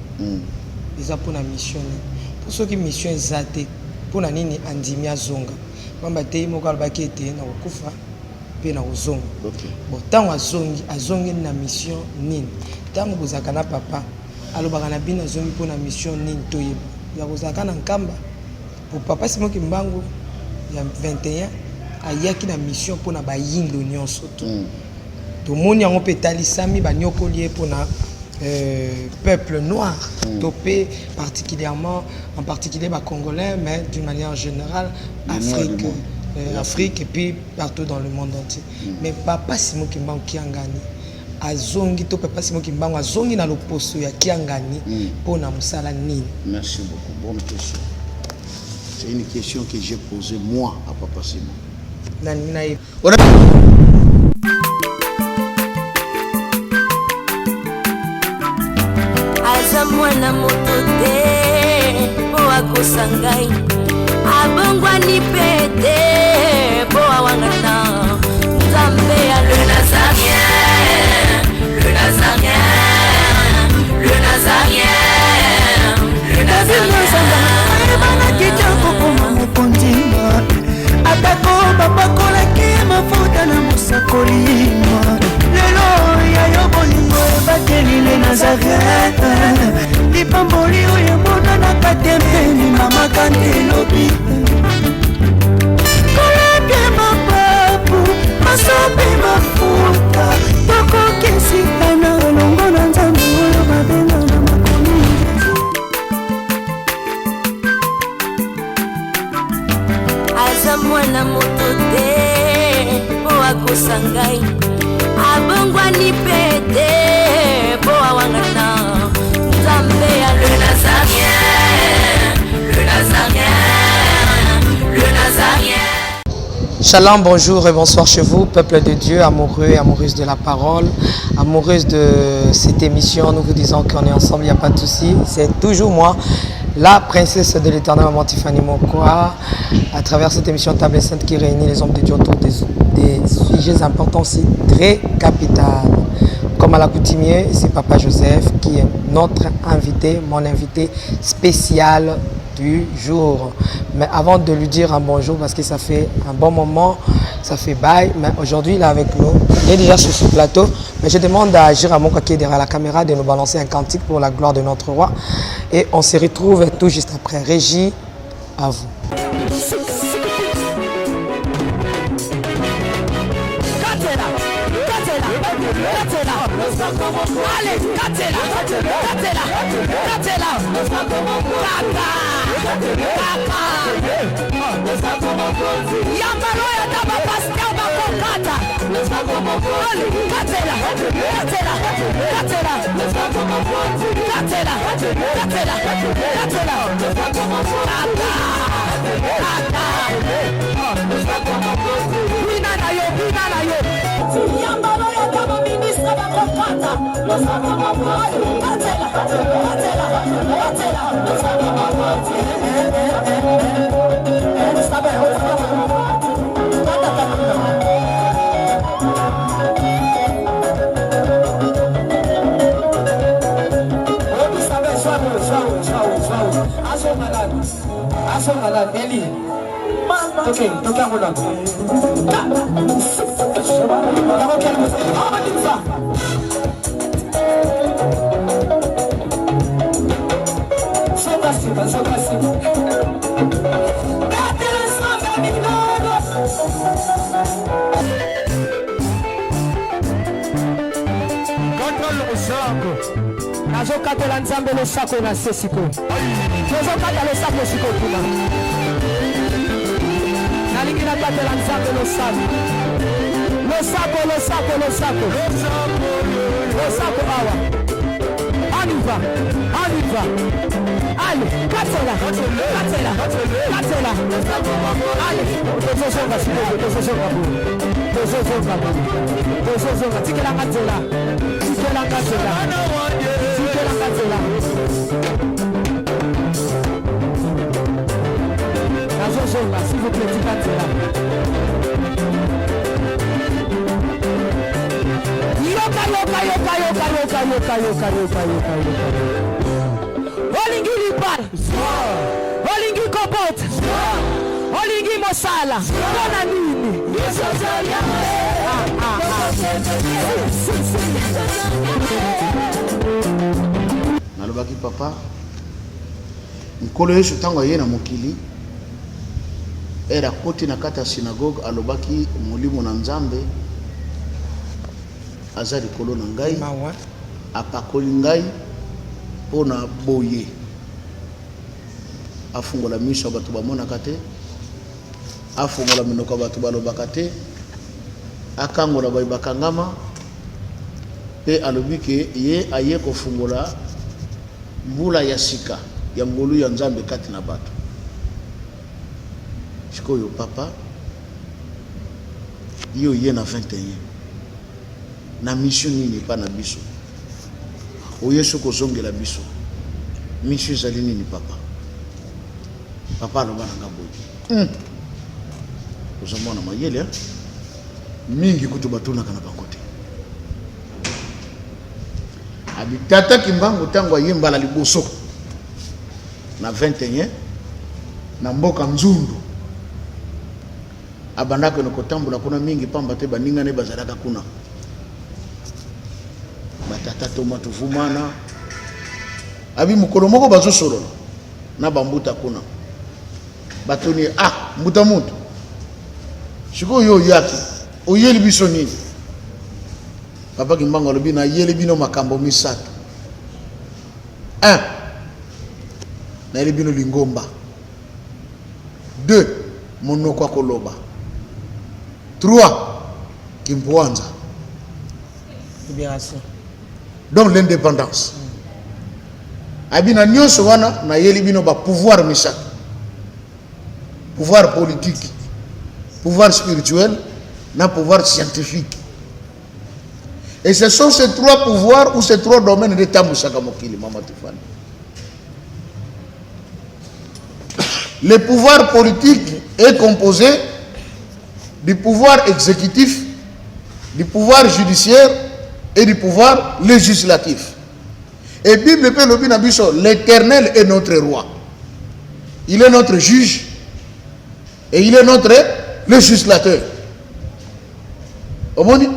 eza mpona mission nini? Mpo soki mission eza te, mpona nini andimi azonga? Pamba te ye moko alobaki ete nakokufa mpe nakozonga. Bon, ntango azongi, azongi na mission nini? Ntango bozalaka na papa, alobaka na bino azongi mpona mission nini? Toyeba ya kozalaka na Nkamba. Po papa Simon Kimbangu ya 21 ayaki na mission mpona bayindo nyonso to tomoni yango mpe etalisami banyokoli ye mpona peuple noir, to mpe particulièrement, en particulier bacongolais, mais d'une manière générale Afrique, Afrique et puis partout dans le monde entier. Mais papa Simon Kimbangu Kiangani azongi, to papa Simon Kimbangu azongi na loposo ya Kiangani mpona mosala nini? Merci beaucoup. Bonne question. C'est une question que j'ai posée moi à Papa Simon. Nalingi nayeba. Aza mwana moto te mpo akosa ngai, abongwani mpe te mpo awangana Nzambe ya le Nazarien, le Nazarien, le Nazarien, le Nazarien. Ayebanaki te kokoma mokonzi, atako bapakolaki mafuta na mosakoli. Lelo ya yo bolingo ebateli le Nazaret, lipamboli oyo emonanaka te mpeni mama kantelobi kolapie mapapu masopi mafuta tokokesika na elongo na Nzambe oyo babenga na makomi. Aza mwana moto te mpo akosa ngai, abongwani mpe te mpo awangana Nzambe ya le Nazarien, le Nazarien, le Nazarien. Shalom, bonjour et bonsoir chez vous, peuple de Dieu, amoureux et amoureuses de la parole, amoureuses de cette émission. Nous vous disons qu'on est ensemble, il n'y a pas de souci. C'est toujours moi, la princesse de l'Éternel, Maman Tiffany Mokwa, à travers cette émission Table Sainte qui réunit les hommes de Dieu autour des sujets importants aussi très capital. Comme à l'accoutumée, c'est Papa Joseph qui est notre invité, mon invité spécial du jour. Mais avant de lui dire un bonjour, parce que ça fait un bon moment, ça fait bail, mais aujourd'hui il est avec nous, il est déjà sur ce plateau, mais je demande à Giramon qui est derrière la caméra de nous balancer un cantique pour la gloire de notre roi. Et on se retrouve tout juste après. Régie, à vous. Katela, katela, katela. Allez, katela, katela, katela. Kaka, kaka. Yambalo ya taba pasteur bakokata. Allez, katela, katela, katela. Katela, katela, katela. Kaka, kaka. Bina na yo, bina na yo. Yambalo ya taba ministre bakokata. Katela, katela, katela. Eli, toke, toke yango nano. Yango kele, awa Zonga nsima, zonga nsima. Betela Nzambe minano. Kata losako. Nazokatela Nzambe losako na se sikoyo. Tozokata losako sikoyo kuna. Nalingi nakatela Nzambe losako, losako, losako, losako, losako awa. On y va, on y va. Allez, katela, katela, katela. Allez, tozozonga sikoyo, tozozonga boye, tozozonga boye, tozozonga. Tikelanga nzela, tikelanga nzela, tikelanga nzela. Nazozonga, s'il vous plaît, tika nzela. yoka yoka yoka yoka yoka. Olingi libala, olingi kobota, olingi mosala, mpo na nini? Ah, ah, ah. Si, si, si. Nalobaki, papa, Nkolo Yesu ntango aye na mokili, ere akoti na kati ya synagogue, alobaki: "Molimo na Nzambe aza likolo na ngai, Mawa. apakoli ngai mpo na boye, afungola miso ya bato bamonaka te, afungola minoko ya bato balobaka te, akangola baye bakangama." Mpe alobi ke ye aye kofungola mbula ya sika ya ngolu ya Nzambe kati na bato. Sikoyo papa, yo oye na 21 na mission nini epa na biso? Oye soki ozongela biso, mission ezali nini, papa? Papa aloba na nga boye: Oza mwana mayele, hein? Mingi kutu batunaka na bango te." Abi tata Kimbangu, ntango aye mbala liboso na 21 na mboka Nzundu, abandaka na kotambola kuna mingi, pamba te baninga ne bazalaka kuna, batata Toma Tuvumana. Abi mokolo moko bazosolola na bambuta kuna, batuni: "Ah, mbuta mutu, sikoyo yo oyaki, oyeli biso nini?" Papa Kimbangu alobi: "Nayeli bino makambo misato. 1, nayeli bino lingomba. 2, monoko ya koloba. 3, kimpwanza." Libération. Donc l'indépendance. Abi na nyonso wana, nayeli bino bapouvoir misato: pouvoir politique, pouvoir spirituel na pouvoir scientifique. Et ce sont ces trois pouvoirs ou ces trois domaines nde etambwisaka mokili." Mama Tifani, le pouvoir politique est composé du pouvoir exécutif, du pouvoir judiciaire et du pouvoir législatif. Et Bible mpe elobi na biso: "L'Éternel est notre roi, il est notre juge et il est notre législateur." Omoni,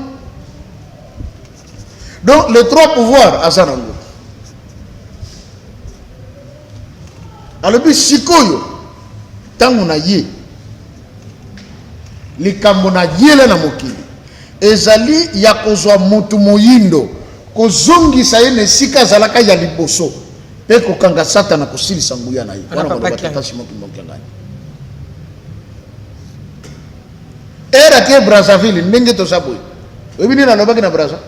donc les trois pouvoirs aza nango. Alobi sikoyo, ntango na ye, likambo na yele na mokili ezali ya kozwa motu moyindo, kozongisa ye na esika azalaka ya liboso, mpe kokanga Satana, kosilisa nguya na ye. Wana Wana papa maloba Kiangani. tata Simon Kimbangu Kiangani. Ere ake Brazzaville, ndenge toza boye, oyebi nini alobaki na Braza?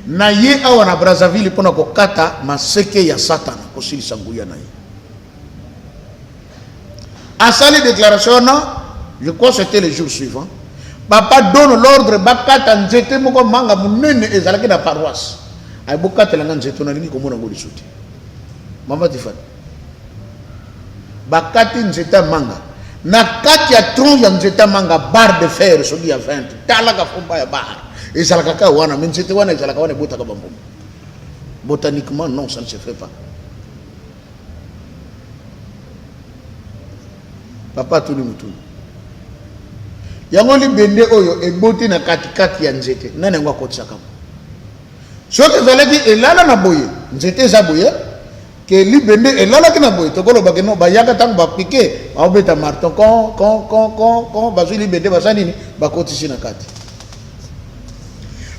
Na ye awa na Brazzaville mpona kokata maseke ya Satana, kosilisa nguya na ye. Asali déclaration wana, je crois c'était le jour suivant, papa donne l'ordre bakata nzete moko manga monene ezalaki na paroisse. Aye bokatelanga nzete, nalingi komona yango lisusu te. Mama Tifani, bakati nzete ya manga. Na kati ya tronc ya nzete ya manga, barre de fer soki ya 20, talaka fomba ya barre ezalaka kaka wana. Me nzete wana ezalaka wana, ebotaka bambuma. Botaniquement, non, ça ne se fait pas. Papa atuni motuni yango: "Libende oyo eboti na katikati ya nzete, nani yango akotisaka ngo? Soki ezalaki elala na boye, nzete eza boye, ke libende elalaki na boye, tokolobaki no bayaka ntango bapike, baobeta marteau, kon kon kon kon kon, bazwi libende, baza nini, bakotisi na kati.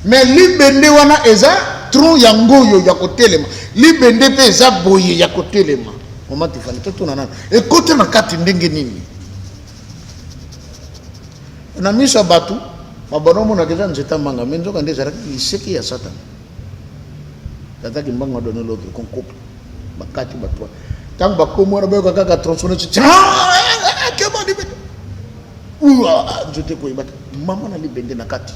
Mais libende wana eza tronc yango oyo ya kotelema, libende mpe eza boye ya kotelema. Mama Tifani, totuna nano, ekoti na kati ndenge nini?" Na miso ya bato mabano omonaka eza nzete ya manga, me nzoka nde ezalaki liseke ya Satana. Tata Kimbangu a donné l'ordre qu'on coupe. Bakati bato. Ntango bakomi wana, bayoka kaka tronçonneuse, kema libende, nzete koyeba te, mama na libende na kati.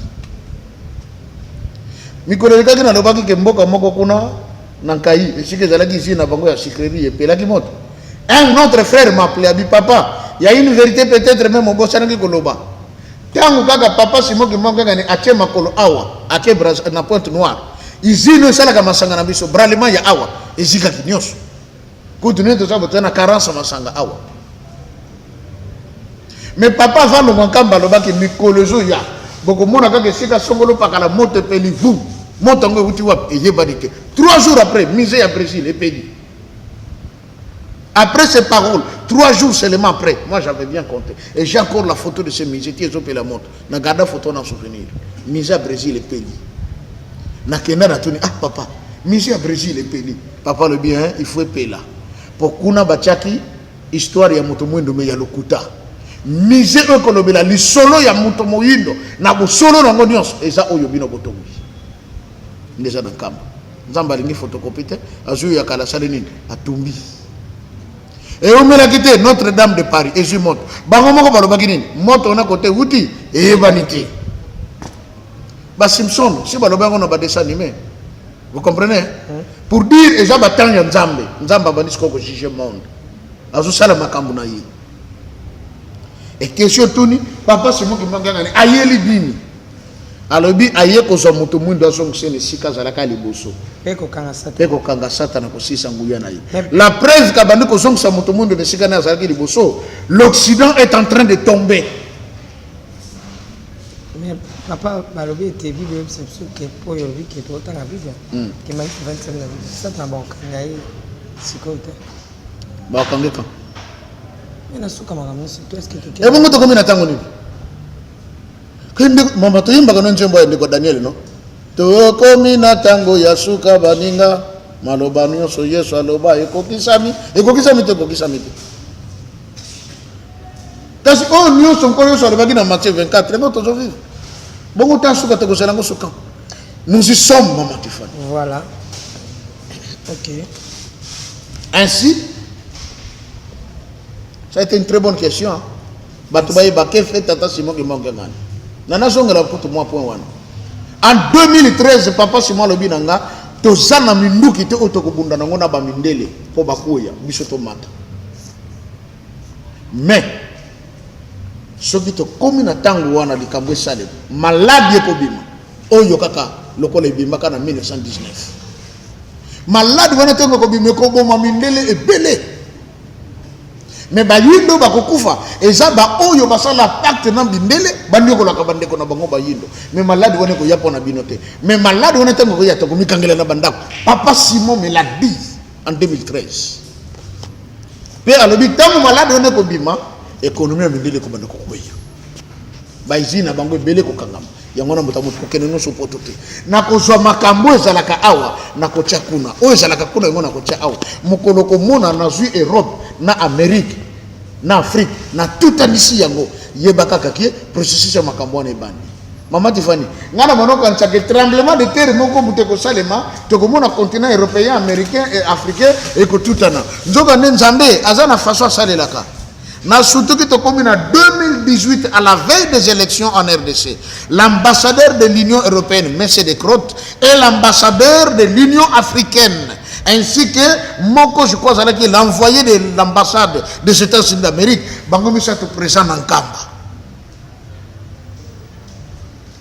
Mikolo elekaki, nalobaki ke mboka moko kuna na Nkai, esika ezalaki usine na bango ya sucrerie, epelaki moto. Un autre frère m'appelait, abi: "Papa, ya une vérité, peut-être même obosanaki koloba." Ntango kaka papa Simon Kimbangu Kiangani atie makolo awa, ake Brazza, na Pointe Noire, usine oyo esalaka masanga na biso, Bralima ya awa, ezikaki nyonso. Kutu nini toza botoza na carence ya masanga awa. Mais papa avant alongwa Nkamba alobaki mikolo ezoya bokomona kaka esika songolo pakala moto epeli vu moto yango ewuti wapi eyebani te. 3 jours après musée ya Brésil epeli. Après ces paroles, 3 jours seulement après, moi j'avais bien compté. Et j'ai encore la photo de ce musée qui est la moto. Na garda photo na souvenir. Musée ya Brésil epeli. Nakenda natuni, ah papa, musée ya Brésil epeli. Papa alobi, hein, il faut epela. Po kuna batiaki histoire ya moto mwindo me ya lokuta. Musée oyo kolobela lisolo ya moto moyindo na bosolo nango nyonso eza oyo bino botongi. Nde eza na Nkamba. Nzambe alingi photocopie te, azwi oyo ya kala asali nini? Atumbi. Eumelaki te Notre Dame de Paris ezwi moto. Bango moko balobaki nini? Moto wana kote euti eyebani te. Ba Simpson si baloba yango na ba dessin animé. Vous comprenez? Pour dire eza ba temps ya Nzambe. Nzambe abandi sikoyo ko juger monde. Azosala makambo na ye. Et question tuni, papa Simon Kimbangu Kiangani ayeli nini? Alobi aye kozwa moto mwindo azongisa ye na esika azalaka liboso. Pe kokanga Satana. Pe kokanga Satana kosilisa nguya na ye. La preuve qu'abandi kozongisa moto mwindo na esika naye azalaki liboso, l'Occident est en train de tomber. Mais papa balobi ete Bible eyebisa biso ke po oyo olobi ke totanga Bible ke Matthieu 27 na Bible Satana bakokanga ye sikoyo te. Bakokanga ye quand? Mais na suka makambo nyonso to est-ce que toke Ebongo tokomi na tango nini? Kende mama toyembaka no nzembo ya ndeko Daniel no. Tokomi na tango ya suka baninga, maloba nyonso Yesu aloba ekokisami, ekokisami te, ekokisami te. Kasi oyo nyonso Nkolo Yesu alobaki na Matthieu 24, yango tozo vivre. Bongo ta suka tokozela yango suka. Nous y sommes, maman Tiffany. Voilà. Ok. Ainsi, ça a été une très bonne question. Hein? Bato bayeba ke fait tata Simon Kimbangu Kiangani. Na nazongela kutu mwa point wana. En 2013, papa Simon alobi na nga, toza na minduki te oyo tokobunda nango na ba mindele po bakueya biso tomata. Mais soki tokomi na tango wana likambo esalema, maladi ekobima oyo kaka lokola ebimaka na 1919. Maladi wana tango ekobima ekoboma mindele ebele. Mais bayindo bakokufa eza ba oyo basala pacte na mindele baniokolaka bandeko na bango bayindo. Mais maladi wana ekoya mpo na bino te. Mais maladi wana tango ekoya tokomikangela na bandako. Papa Simon me l'a dit en 2013. Pe alobi tango maladi wana ekobima, economie ya mindele ekobanda kokweya. Ba usine na bango ebele ekokangama. Yango wana moto moto kokende nyonso poto te. Nakozwa makambo oyo ezalaka awa, nakotia kuna. Oyo ezalaka kuna yango nakotia awa. Mokolo komona nazwi Europe na Amerique na Afrique, natutanisi yango. Yeba kaka ke processus ya makambo wana ebandi. Mama Tiffany, nga na bano kanisa ke tremblement de terre moko moto ekosalema, tokomona continent européen, américain et africain ekotutana. Nzoka nde Nzambe aza na façon asalelaka. Na sutuki tokomi na 2018 à la veille des élections en RDC. L'ambassadeur de l'Union européenne, Monsieur de Groot, et l'ambassadeur de l'Union africaine, ainsi que moko, je crois, azalaki l'envoyé de l'ambassade des États-Unis d'Amérique, bango misato présent na Nkamba.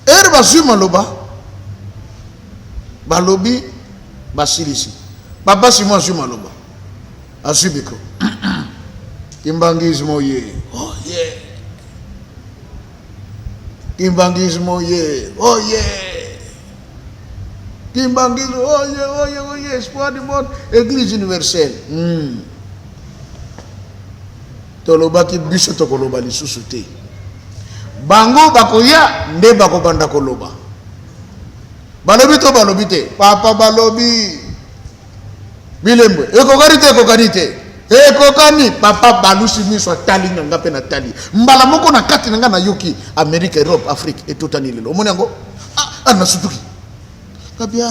Ere bazwi maloba, balobi, basilisi. Papa Simon azwi maloba, azwi micro. Kimbanguisme oye, oh yeah. Kimbanguisme oye, oh yeah. Kimbanguisme oye, oye, oye, espoir du monde, église universelle. Tolobaki biso tokoloba lisusu te. Bango bakoya nde bakobanda koloba. Balobi to balobi te? Papa balobi. Bilembwe ekokani te, ekokani te. Ekokani. Papa balusi miso atali nga, nga pe natali. Mbala moko na kati na nga nayoki Amerique, Europe, Afrique etutani lelo. Omoni yango? Ah, ah, nasutuki. Kabia.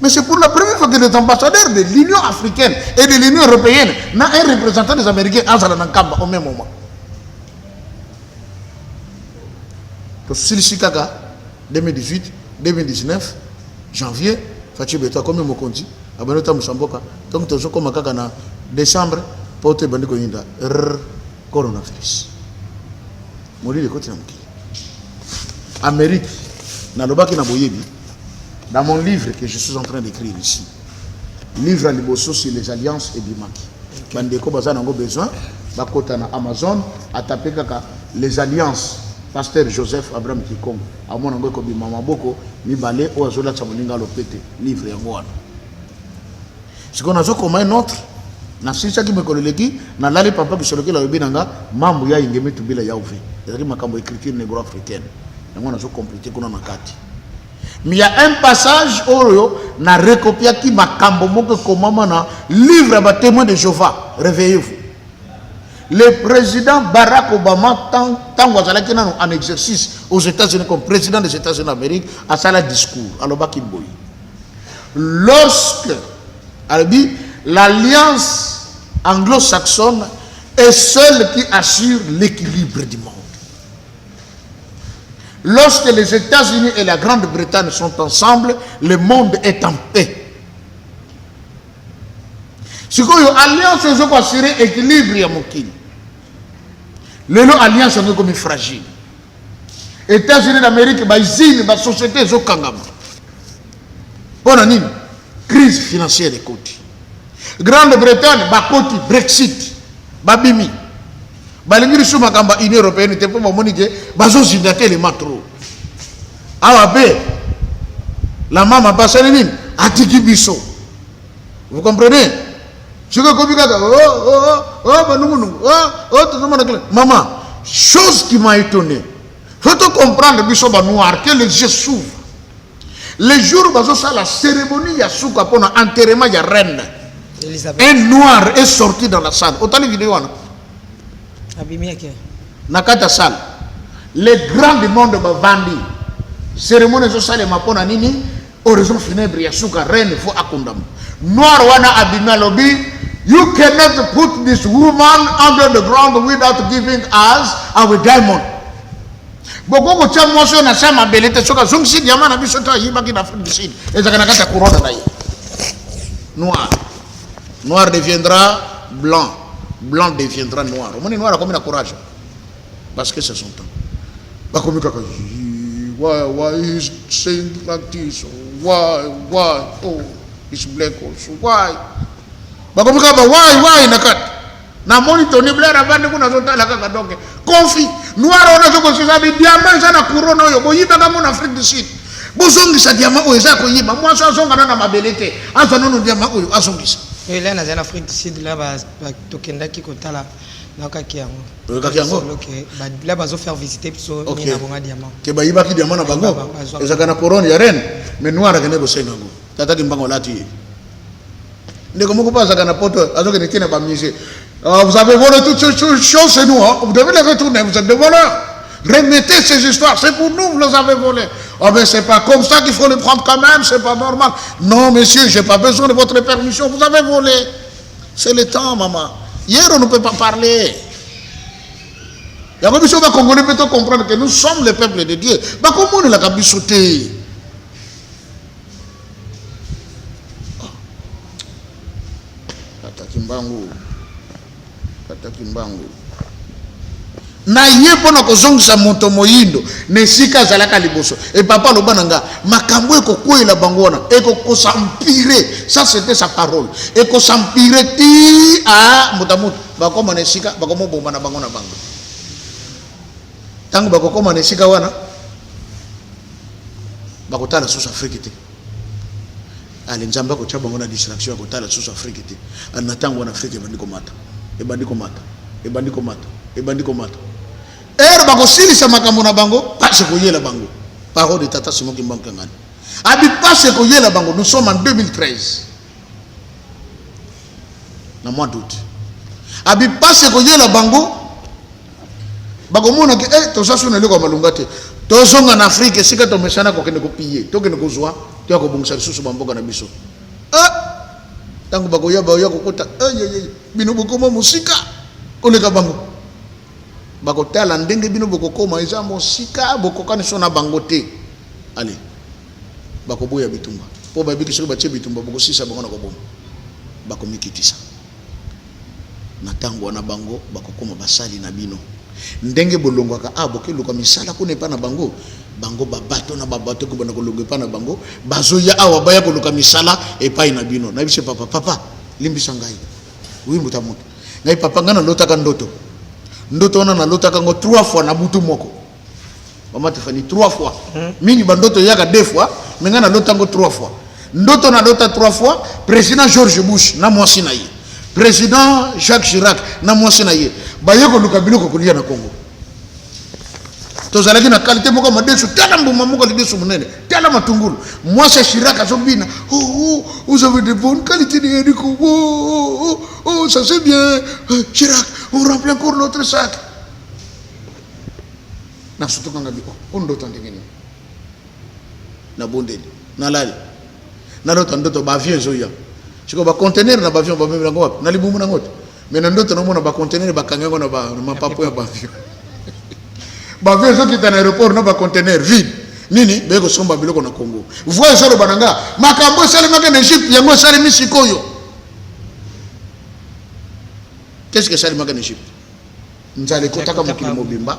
Mais c'est pour la première fois que les ambassadeurs de l'Union africaine et de l'Union européenne na un représentant des Américains azala na Nkamba au même moment. Tosilisi kaka 2018, 2019 janvier Fatshi Beton akomi mokonzi, abandi kotambusa mboka. Donc tozokoma kaka na décembre poto ebandi koyinda rrr coronavirus. Molili ekoti na mokili. Amérique, nalobaki na boyebi, dans mon livre que je suis en train d'écrire ici, livre ya liboso sur les alliances ebimaki. Bandeko baza nango besoin, bakota na Amazon, atape kaka les alliances, pasteur Joseph Abraham Kikongo, amona yango ekobima maboko mibale oyo azolatisa moninga lopete, livre yango wana. Sikoyo nazokoma un autre, nasilisaki mokolo eleki, nalali papa Kisolokele alobi na nga mambu ya ingemi tubila ya uve, ezalaki makambo écriture négro-africaine, yango nazo compléter kuna na kati. Mais il y a un passage oyo na recopiaki makambo moko ekomama na livre ya ba témoins de Jéhovah, réveillez-vous. Le président Barack Obama, tango azalaki nano en exercice aux États-Unis comme président des États-Unis d'Amérique, asala discours, alobaki boye. Lorsque, alobi, l'alliance anglo-saxonne est celle qui assure l'équilibre du monde. Lorsque les États-Unis et la Grande-Bretagne sont ensemble, le monde est en paix. Sikoyo alliance ezo assurer équilibre ya mokili. Lelo alliance yango ekomi fragile. États-Unis d'Amérique, ba usine, ba société ezokangama. Mpona nini? Crise financière ekoti. Grande-Bretagne bakoti Brexit, babimi. Balingi lisusu makambo ya Union européenne te mpo bamoni ke bazozinda telema trop. Awa mpe la mama basali nini? Atiki biso. Vous comprenez? Soki ekomi kaka oh, oh, oh, oh, banungunungu, oh, oh, tozomona kila mama, chose qui m'a étonné, faut to comprendre biso ba noir que les yeux s'ouvrent. Le jour bazosala cérémonie ya suka mpona enterrement ya reine, Elisabeth. Un noir est sorti dans la salle. Otali video wana? Abimi ake. Na kati ya salle, les grands du monde bavandi, cérémonie ezosalema mpona nini? Oraison funèbre ya suka, reine fo akundama. Noir wana abimi, alobi: "You cannot put this woman under the ground without giving us our diamond." Bokoki kotia mwasi oyo na se ya mabele te soki azongisi diamant na biso to ayibaki na Afrique du Sud, ezalaka na kati ya couronne na ye. Noir, noir deviendra blanc, blanc deviendra noir. Omoni noir akomi na courage parce que c'est son temps. Bakomi kaka: Why he's saying like this? Why? Oh, he's black also, why?" Bakomi kaka ba why na kati. Namoni Tony Blair avandi kuna, azotala kaka. Donc conflit noir wana azokosisa bi diamant eza na couronne oyo boyibaka ngo na Afrique du Sud, bozongisa diamant oyo eza koyiba. Mwasi azonga nano na mabele te, azwa nano diamant oyo, azongisa. Ela nazali na Afrique du Sud la tokendaki kotala, nayokaki yango. Oyokaki yango? Solo ke la bazofaire visiter biso nini na bonga diamant. Ke bayibaki diamant na bango. Ezalaka na couronne ya reine, mais noir akende kosenga yango. Tataki mbango alati ye. Ndeko moko mpo azalaka na poto, azokende te na bamusée: "Ah, vous avez volé toutes ces choses chez nous, hein? Vous devez les retourner, vous êtes des voleurs. Remettez ces histoires, c'est pour nous, vous les avez volées." "Oh mais c'est pas comme ça qu'il faut les prendre quand même, c'est pas normal." "Non monsieur, j'ai pas besoin de votre permission, vous avez volé." C'est le temps, maman. Hier, on ne peut pas parler. Yango biso bakongoli mpe comprendre que nous sommes le peuple de Dieu. Bakomonelaka biso te. Ataki mbangu, ataki mbangu na ye mpona kozongisa moto moyindo na esika azalaka liboso. E papa aloba na nga makambo ekokweyela bango wana ekokos'empirer. Ça, c'était sa parole. Ekos'empirer ti a moto moto bakóma na esika bakomoboma na bango na bango. Ntango bakokóma na esika wana, bakotala susu Afrique te. Ale Nzambe akotya bango na distraction ya kotala susu Afrique te. Ale na ntango wana, Afrique ebandi komata, ebandi komata, ebandi komata, ebandi komata. Ere bakosilisa makambo na bango, pasi ekoyela bango. Parole de tata Simon Kimbangu Kiangani, abi pasi ekoyela bango. Nous sommes en 2013 na mois d'août. Abi pasi ekoyela bango, bakomona ke eh, toza so na eloko ya malunga te, tozonga na Afrique esika tomesana kokende kopiller, tokende kozwa, toya kobongisa lisusu bamboka na biso. Ah! Ntango bakoya, bakoya kokota eh, bino bokoma mosika koleka bango. Bakotala ndenge bino bokokoma eza mosika, bokokani so na bango te. Ale bakoboya bitumba mpo bayebiki soki batie bitumba, bokosisa bango na koboma. Bakomikitisa na ntango wana, bango bakokoma basali na bino. Ndenge bolongwaka awa bokeluka misala kuna epai na bango, bango babato na babato kobanda kolongwa epai na bango, bazoya awa baya koluka misala epai na bino. Nayebisi papa, papa limbisa ngai, oui mbuta moto ngai papa, ngai nalotaka ndoto, ndoto wana nalotaka yango 3 fois na butu moko. Mama Tiffany, 3 fois. Mingi bandoto eyaka 2 fois, mais ngai nalota yango 3 fois. Ndoto nalota 3 fois, président George Bush na mwasi na ye, président Jacques Chirac na mwasi na ye, baye koluka biloko kolia na Congo. Tozalaki na qualité moko ya madesu, tala mbuma moko lidesu monene, tala matungulu. Mwasi ya Chirac azobina, oh, oh, vous avez de bonnes qualités de haricots, oh, oh, oh, oh, ça c'est bien. Chirac, on remplit encore notre sac. Nasutuka nga bi, oh, ndoto ndenge nini? Nabondeli, nalali, nalota ndoto ba avion ezoya. Sikoyo ba conteneur na ba avion bamemela yango wapi? Na libumu nango te. Mais na ndoto namona ba conteneur bakangi yango na ba mapapu ya ba avion. Ba avion ezokita na aéroport na ba conteneur vide. Nini? Baye kosomba biloko na Congo. Voix ezoloba na nga, makambo esalemaki na Egypte, yango esalemi sikoyo. Qu'est-ce que esalemaki na Egypte? Nzala ekotaka mokili mobimba,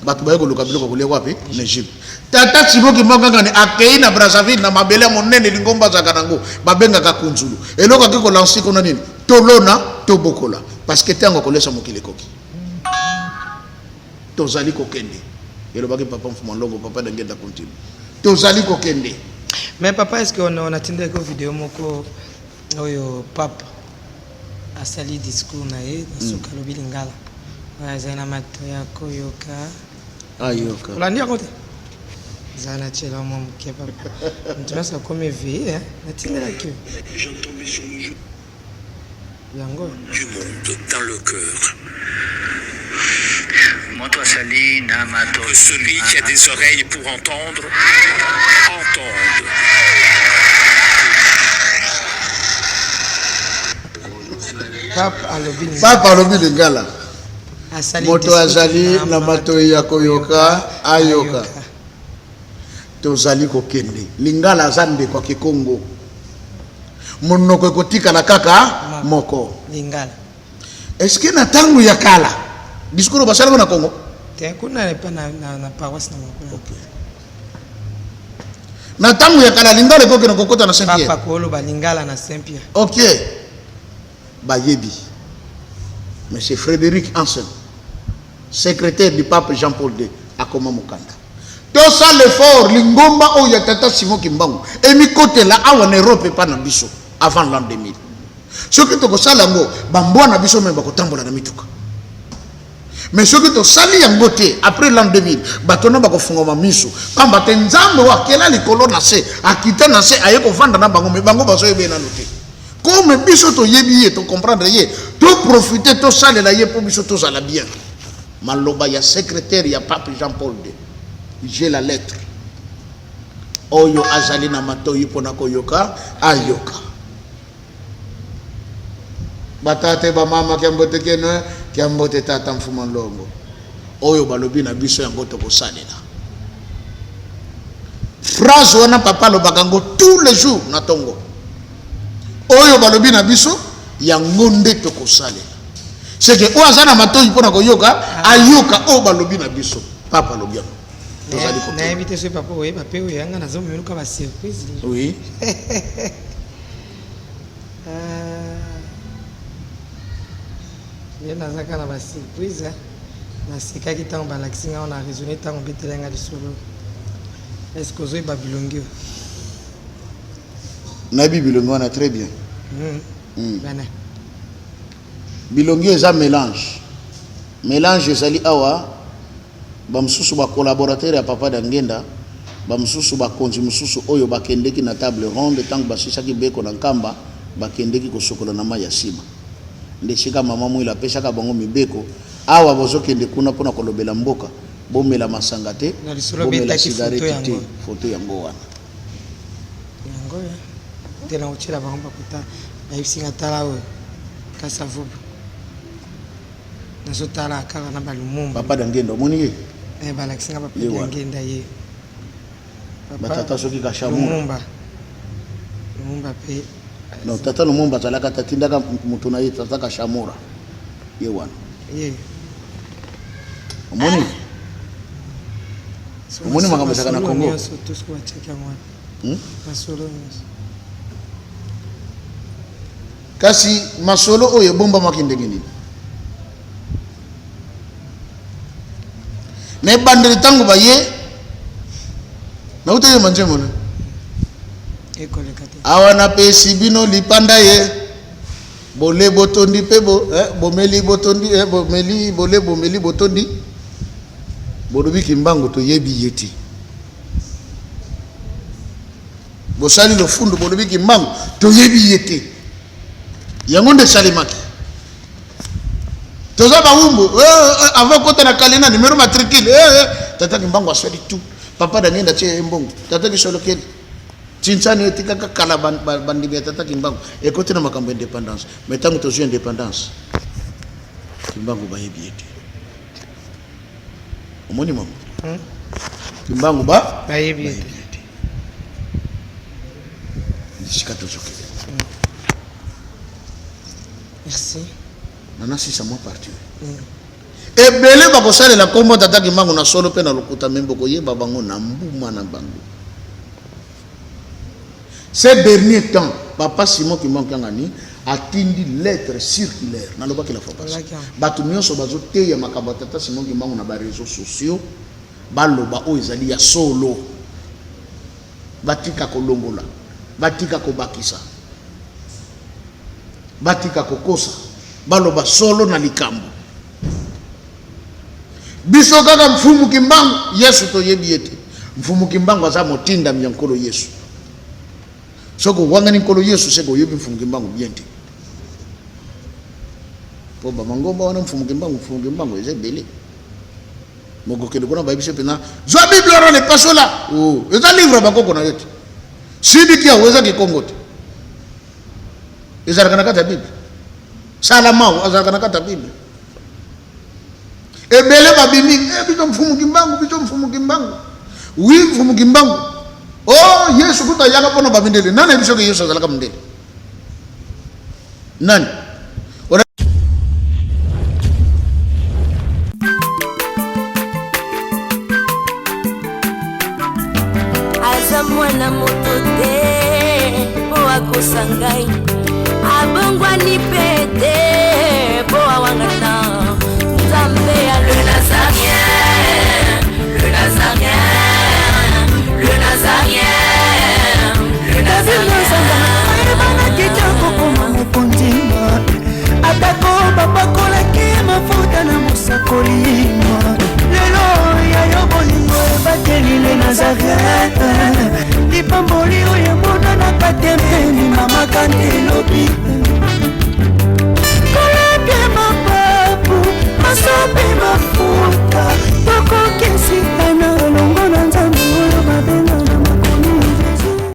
bato baye koluka biloko kolia wapi? Na Egypte. Tata Simon Kimbangu Kiangani akei na Brazzaville na mabele ya monene lingomba azalaka nango babengaka Kunzulu. Eloko ake kolansi kuna nini? Tolona, tobokola, parce que ntango kolesa mokili ekoki. Tozali kokende, elobaki papa Mfuma Longo, papa Dangenda Continue. Tozali kokende. Mais papa, est-ce qu'on on atindaki video moko oyo pape asali discours na ye na suka alobi lingala oyo azali na mato ya koyoka ayoka? Olandi yango te? Eza na tiela mwa moke papa, moto nyonso akomi éveillé. Natindelaki yo yango. Du monde dans le cœur. Que celui qui a des oreilles pour entendre, entende. Pape alobi lingala. Pape alobi lingala. Asali Moto discours azali na matoi ya koyoka ayoka. Tozali kokende. Lingala aza ndeko ya Kikongo. Monoko ekotikala kaka moko. Lingala. Est-ce que na ntango ya kala discours basalaka na Congo? Te, kuna epa na paroisse na bango. Okay. Na ntango ya kala lingala ekokende kokota na Saint-Pierre. Papa koloba lingala na Saint-Pierre. Ok. Bayebi. Monsieur Frédéric Hansen, secrétaire du pape Jean-Paul II, akoma mokanda. Tosala effort, lingomba oyo ya tata Simon Kimbangu emikotela awa na Europe epa na biso avant l'an 2000. Soki tokosala yango, bambwa na biso me bakotambola na mituka. Mais soki tosali yango te après l'an 2000, bato na bakofungama miso, pamba te Nzambe oyo akela likolo na se, akita na se, aye kovanda na bango, mais bango bazoyeba ye nano te. Comme biso toyebi ye, tocomprendre ye, toprofite, tosalela ye mpo biso tozala bien. Maloba ya secrétaire ya pape Jean-Paul II, j'ai la lettre. Oyo azali na matoyi mpona koyoka ayoka. Batate bamama kiambote keno kiambote tata Mfuma Nlongo, oyo balobi na biso yango tokosalela. Phrase wana papa alobaka yango tous les jours na tongo. Oyo balobi na biso yango nde tokosalela. C'est que oyo aza na matoyi mpona koyoka ayoka oyo balobi na biso. Papa alobi yango. Tozali kokende. Nayebi te soki papa oyeba mpe oyo yanga nazomeluka ba surprise. Oui. Ye naza kaka na ba surprise. Nasekaki ntango balakisi nga na raisonne ntango obetela nga lisolo. Est ce que ozoyeba bilongi oyo? Nayebi bilongi wana très bien. Bana. Bilongi eza mélange. Mélange ezali awa, bamosusu ba collaborateur ya papa Dangenda, bamosusu bakonzi mosusu oyo bakendeki na table ronde ntango basisaki beko na Nkamba, bakendeki kosokola na mai ya nsima. Nde esika mama Mwila apesaka bango mibeko, awa bozokende kuna mpona kolobela mboka, bomela masanga te, Na lisolo bomela obetaki photo cigarette te. yango. Photo yango wana. Yango oyo te na kotiela bango bakota, bayebisi nga tala oyo Kasavubu, nazotala kaka na balumumba. Papa Dangenda omoni ye? Eh, balakisi nga papa Ye wana. Dangenda ye. Papa Batata soki Kashamura. Lumumba. Lumumba pe. Non, tata Lumumba azalaka tatindaka moto na ye tata Kashamura. Ye wana. Ye. Omoni, omoni makambo ezalaka na Congo. Kasi masolo oyo ebombamaki ndenge nini? Na ebandeli ntango baye nauta yemba nzembo na awa napesi bino lipanda ye bole botondi mpe bo, eh, bomeli botondi eh, bomeli bole bomeli botondi bolobi Kimbangu toyebi ye te. Bosali lofundu bolobi Kimbangu toyebi ye te. Yango nde esalemaki. Toza bawumbu eh, eh, avant kota na kalina numero matricule eh, eh. Tata Kimbangu asali tout. Papa Daniel atie ye mbongo. Tata Kisolokeli Tsinsani etikaka kala bandimi ya Tata Kimbangu ekoti na makambo independance. Mais ntango tozwi independance, Kimbangu bayebi ye te. Omoni mama? Kimbangu ba bayebi ye te. Esika tozokende. Merci. Nana sisa mwa parti. Ebele bakosalela nkombo Tata Kimbangu na solo mpe na lokuta, me bokoyeba bango na mbuma na bango. Ces derniers temps, papa Simon Kimbangu Kiangani atindi lettre circulaire nalobaki la fois passée. Bato nyonso bazoteya makambo ya Tata Simon Kimbangu na bareseaux sociaux baloba oyo ezali ya solo, batika kolongola, batika kobakisa, batika kokosa, baloba solo na likambo. Biso kaka Mfumu Kimbangu Yesu toyebi ye te. Mfumu Kimbangu aza motindami ya Nkolo Yesu. Soki owangani Nkolo Yesu, seke oyebi Mfumu Kimbangu bien te. Po bamangomba wana Mfumu Kimbangu, Mfumu Kimbangu eza ebele. Mokokende kuna bayebisi mpenza, zwa Bible wana lepasola. Oh, eza livre ya bakoko na yo te. Sidiki yango eza kikongo te. Ezalaka na kati ya Bible. Salamao azalaka na kati ya Bible. Ebele babimi eh, biso Mfumu Kimbangu, biso Mfumu Kimbangu. Oui, Mfumu Kimbangu. Oh, Yesu kuta ayaka mpona bamindele. Nani ayebi soki Yesu azalaka mondele? Nani? Aza mwana moto te mpo akosa ngai, abongwani mpe te mpo awangana Nzambe ya le Nazarien.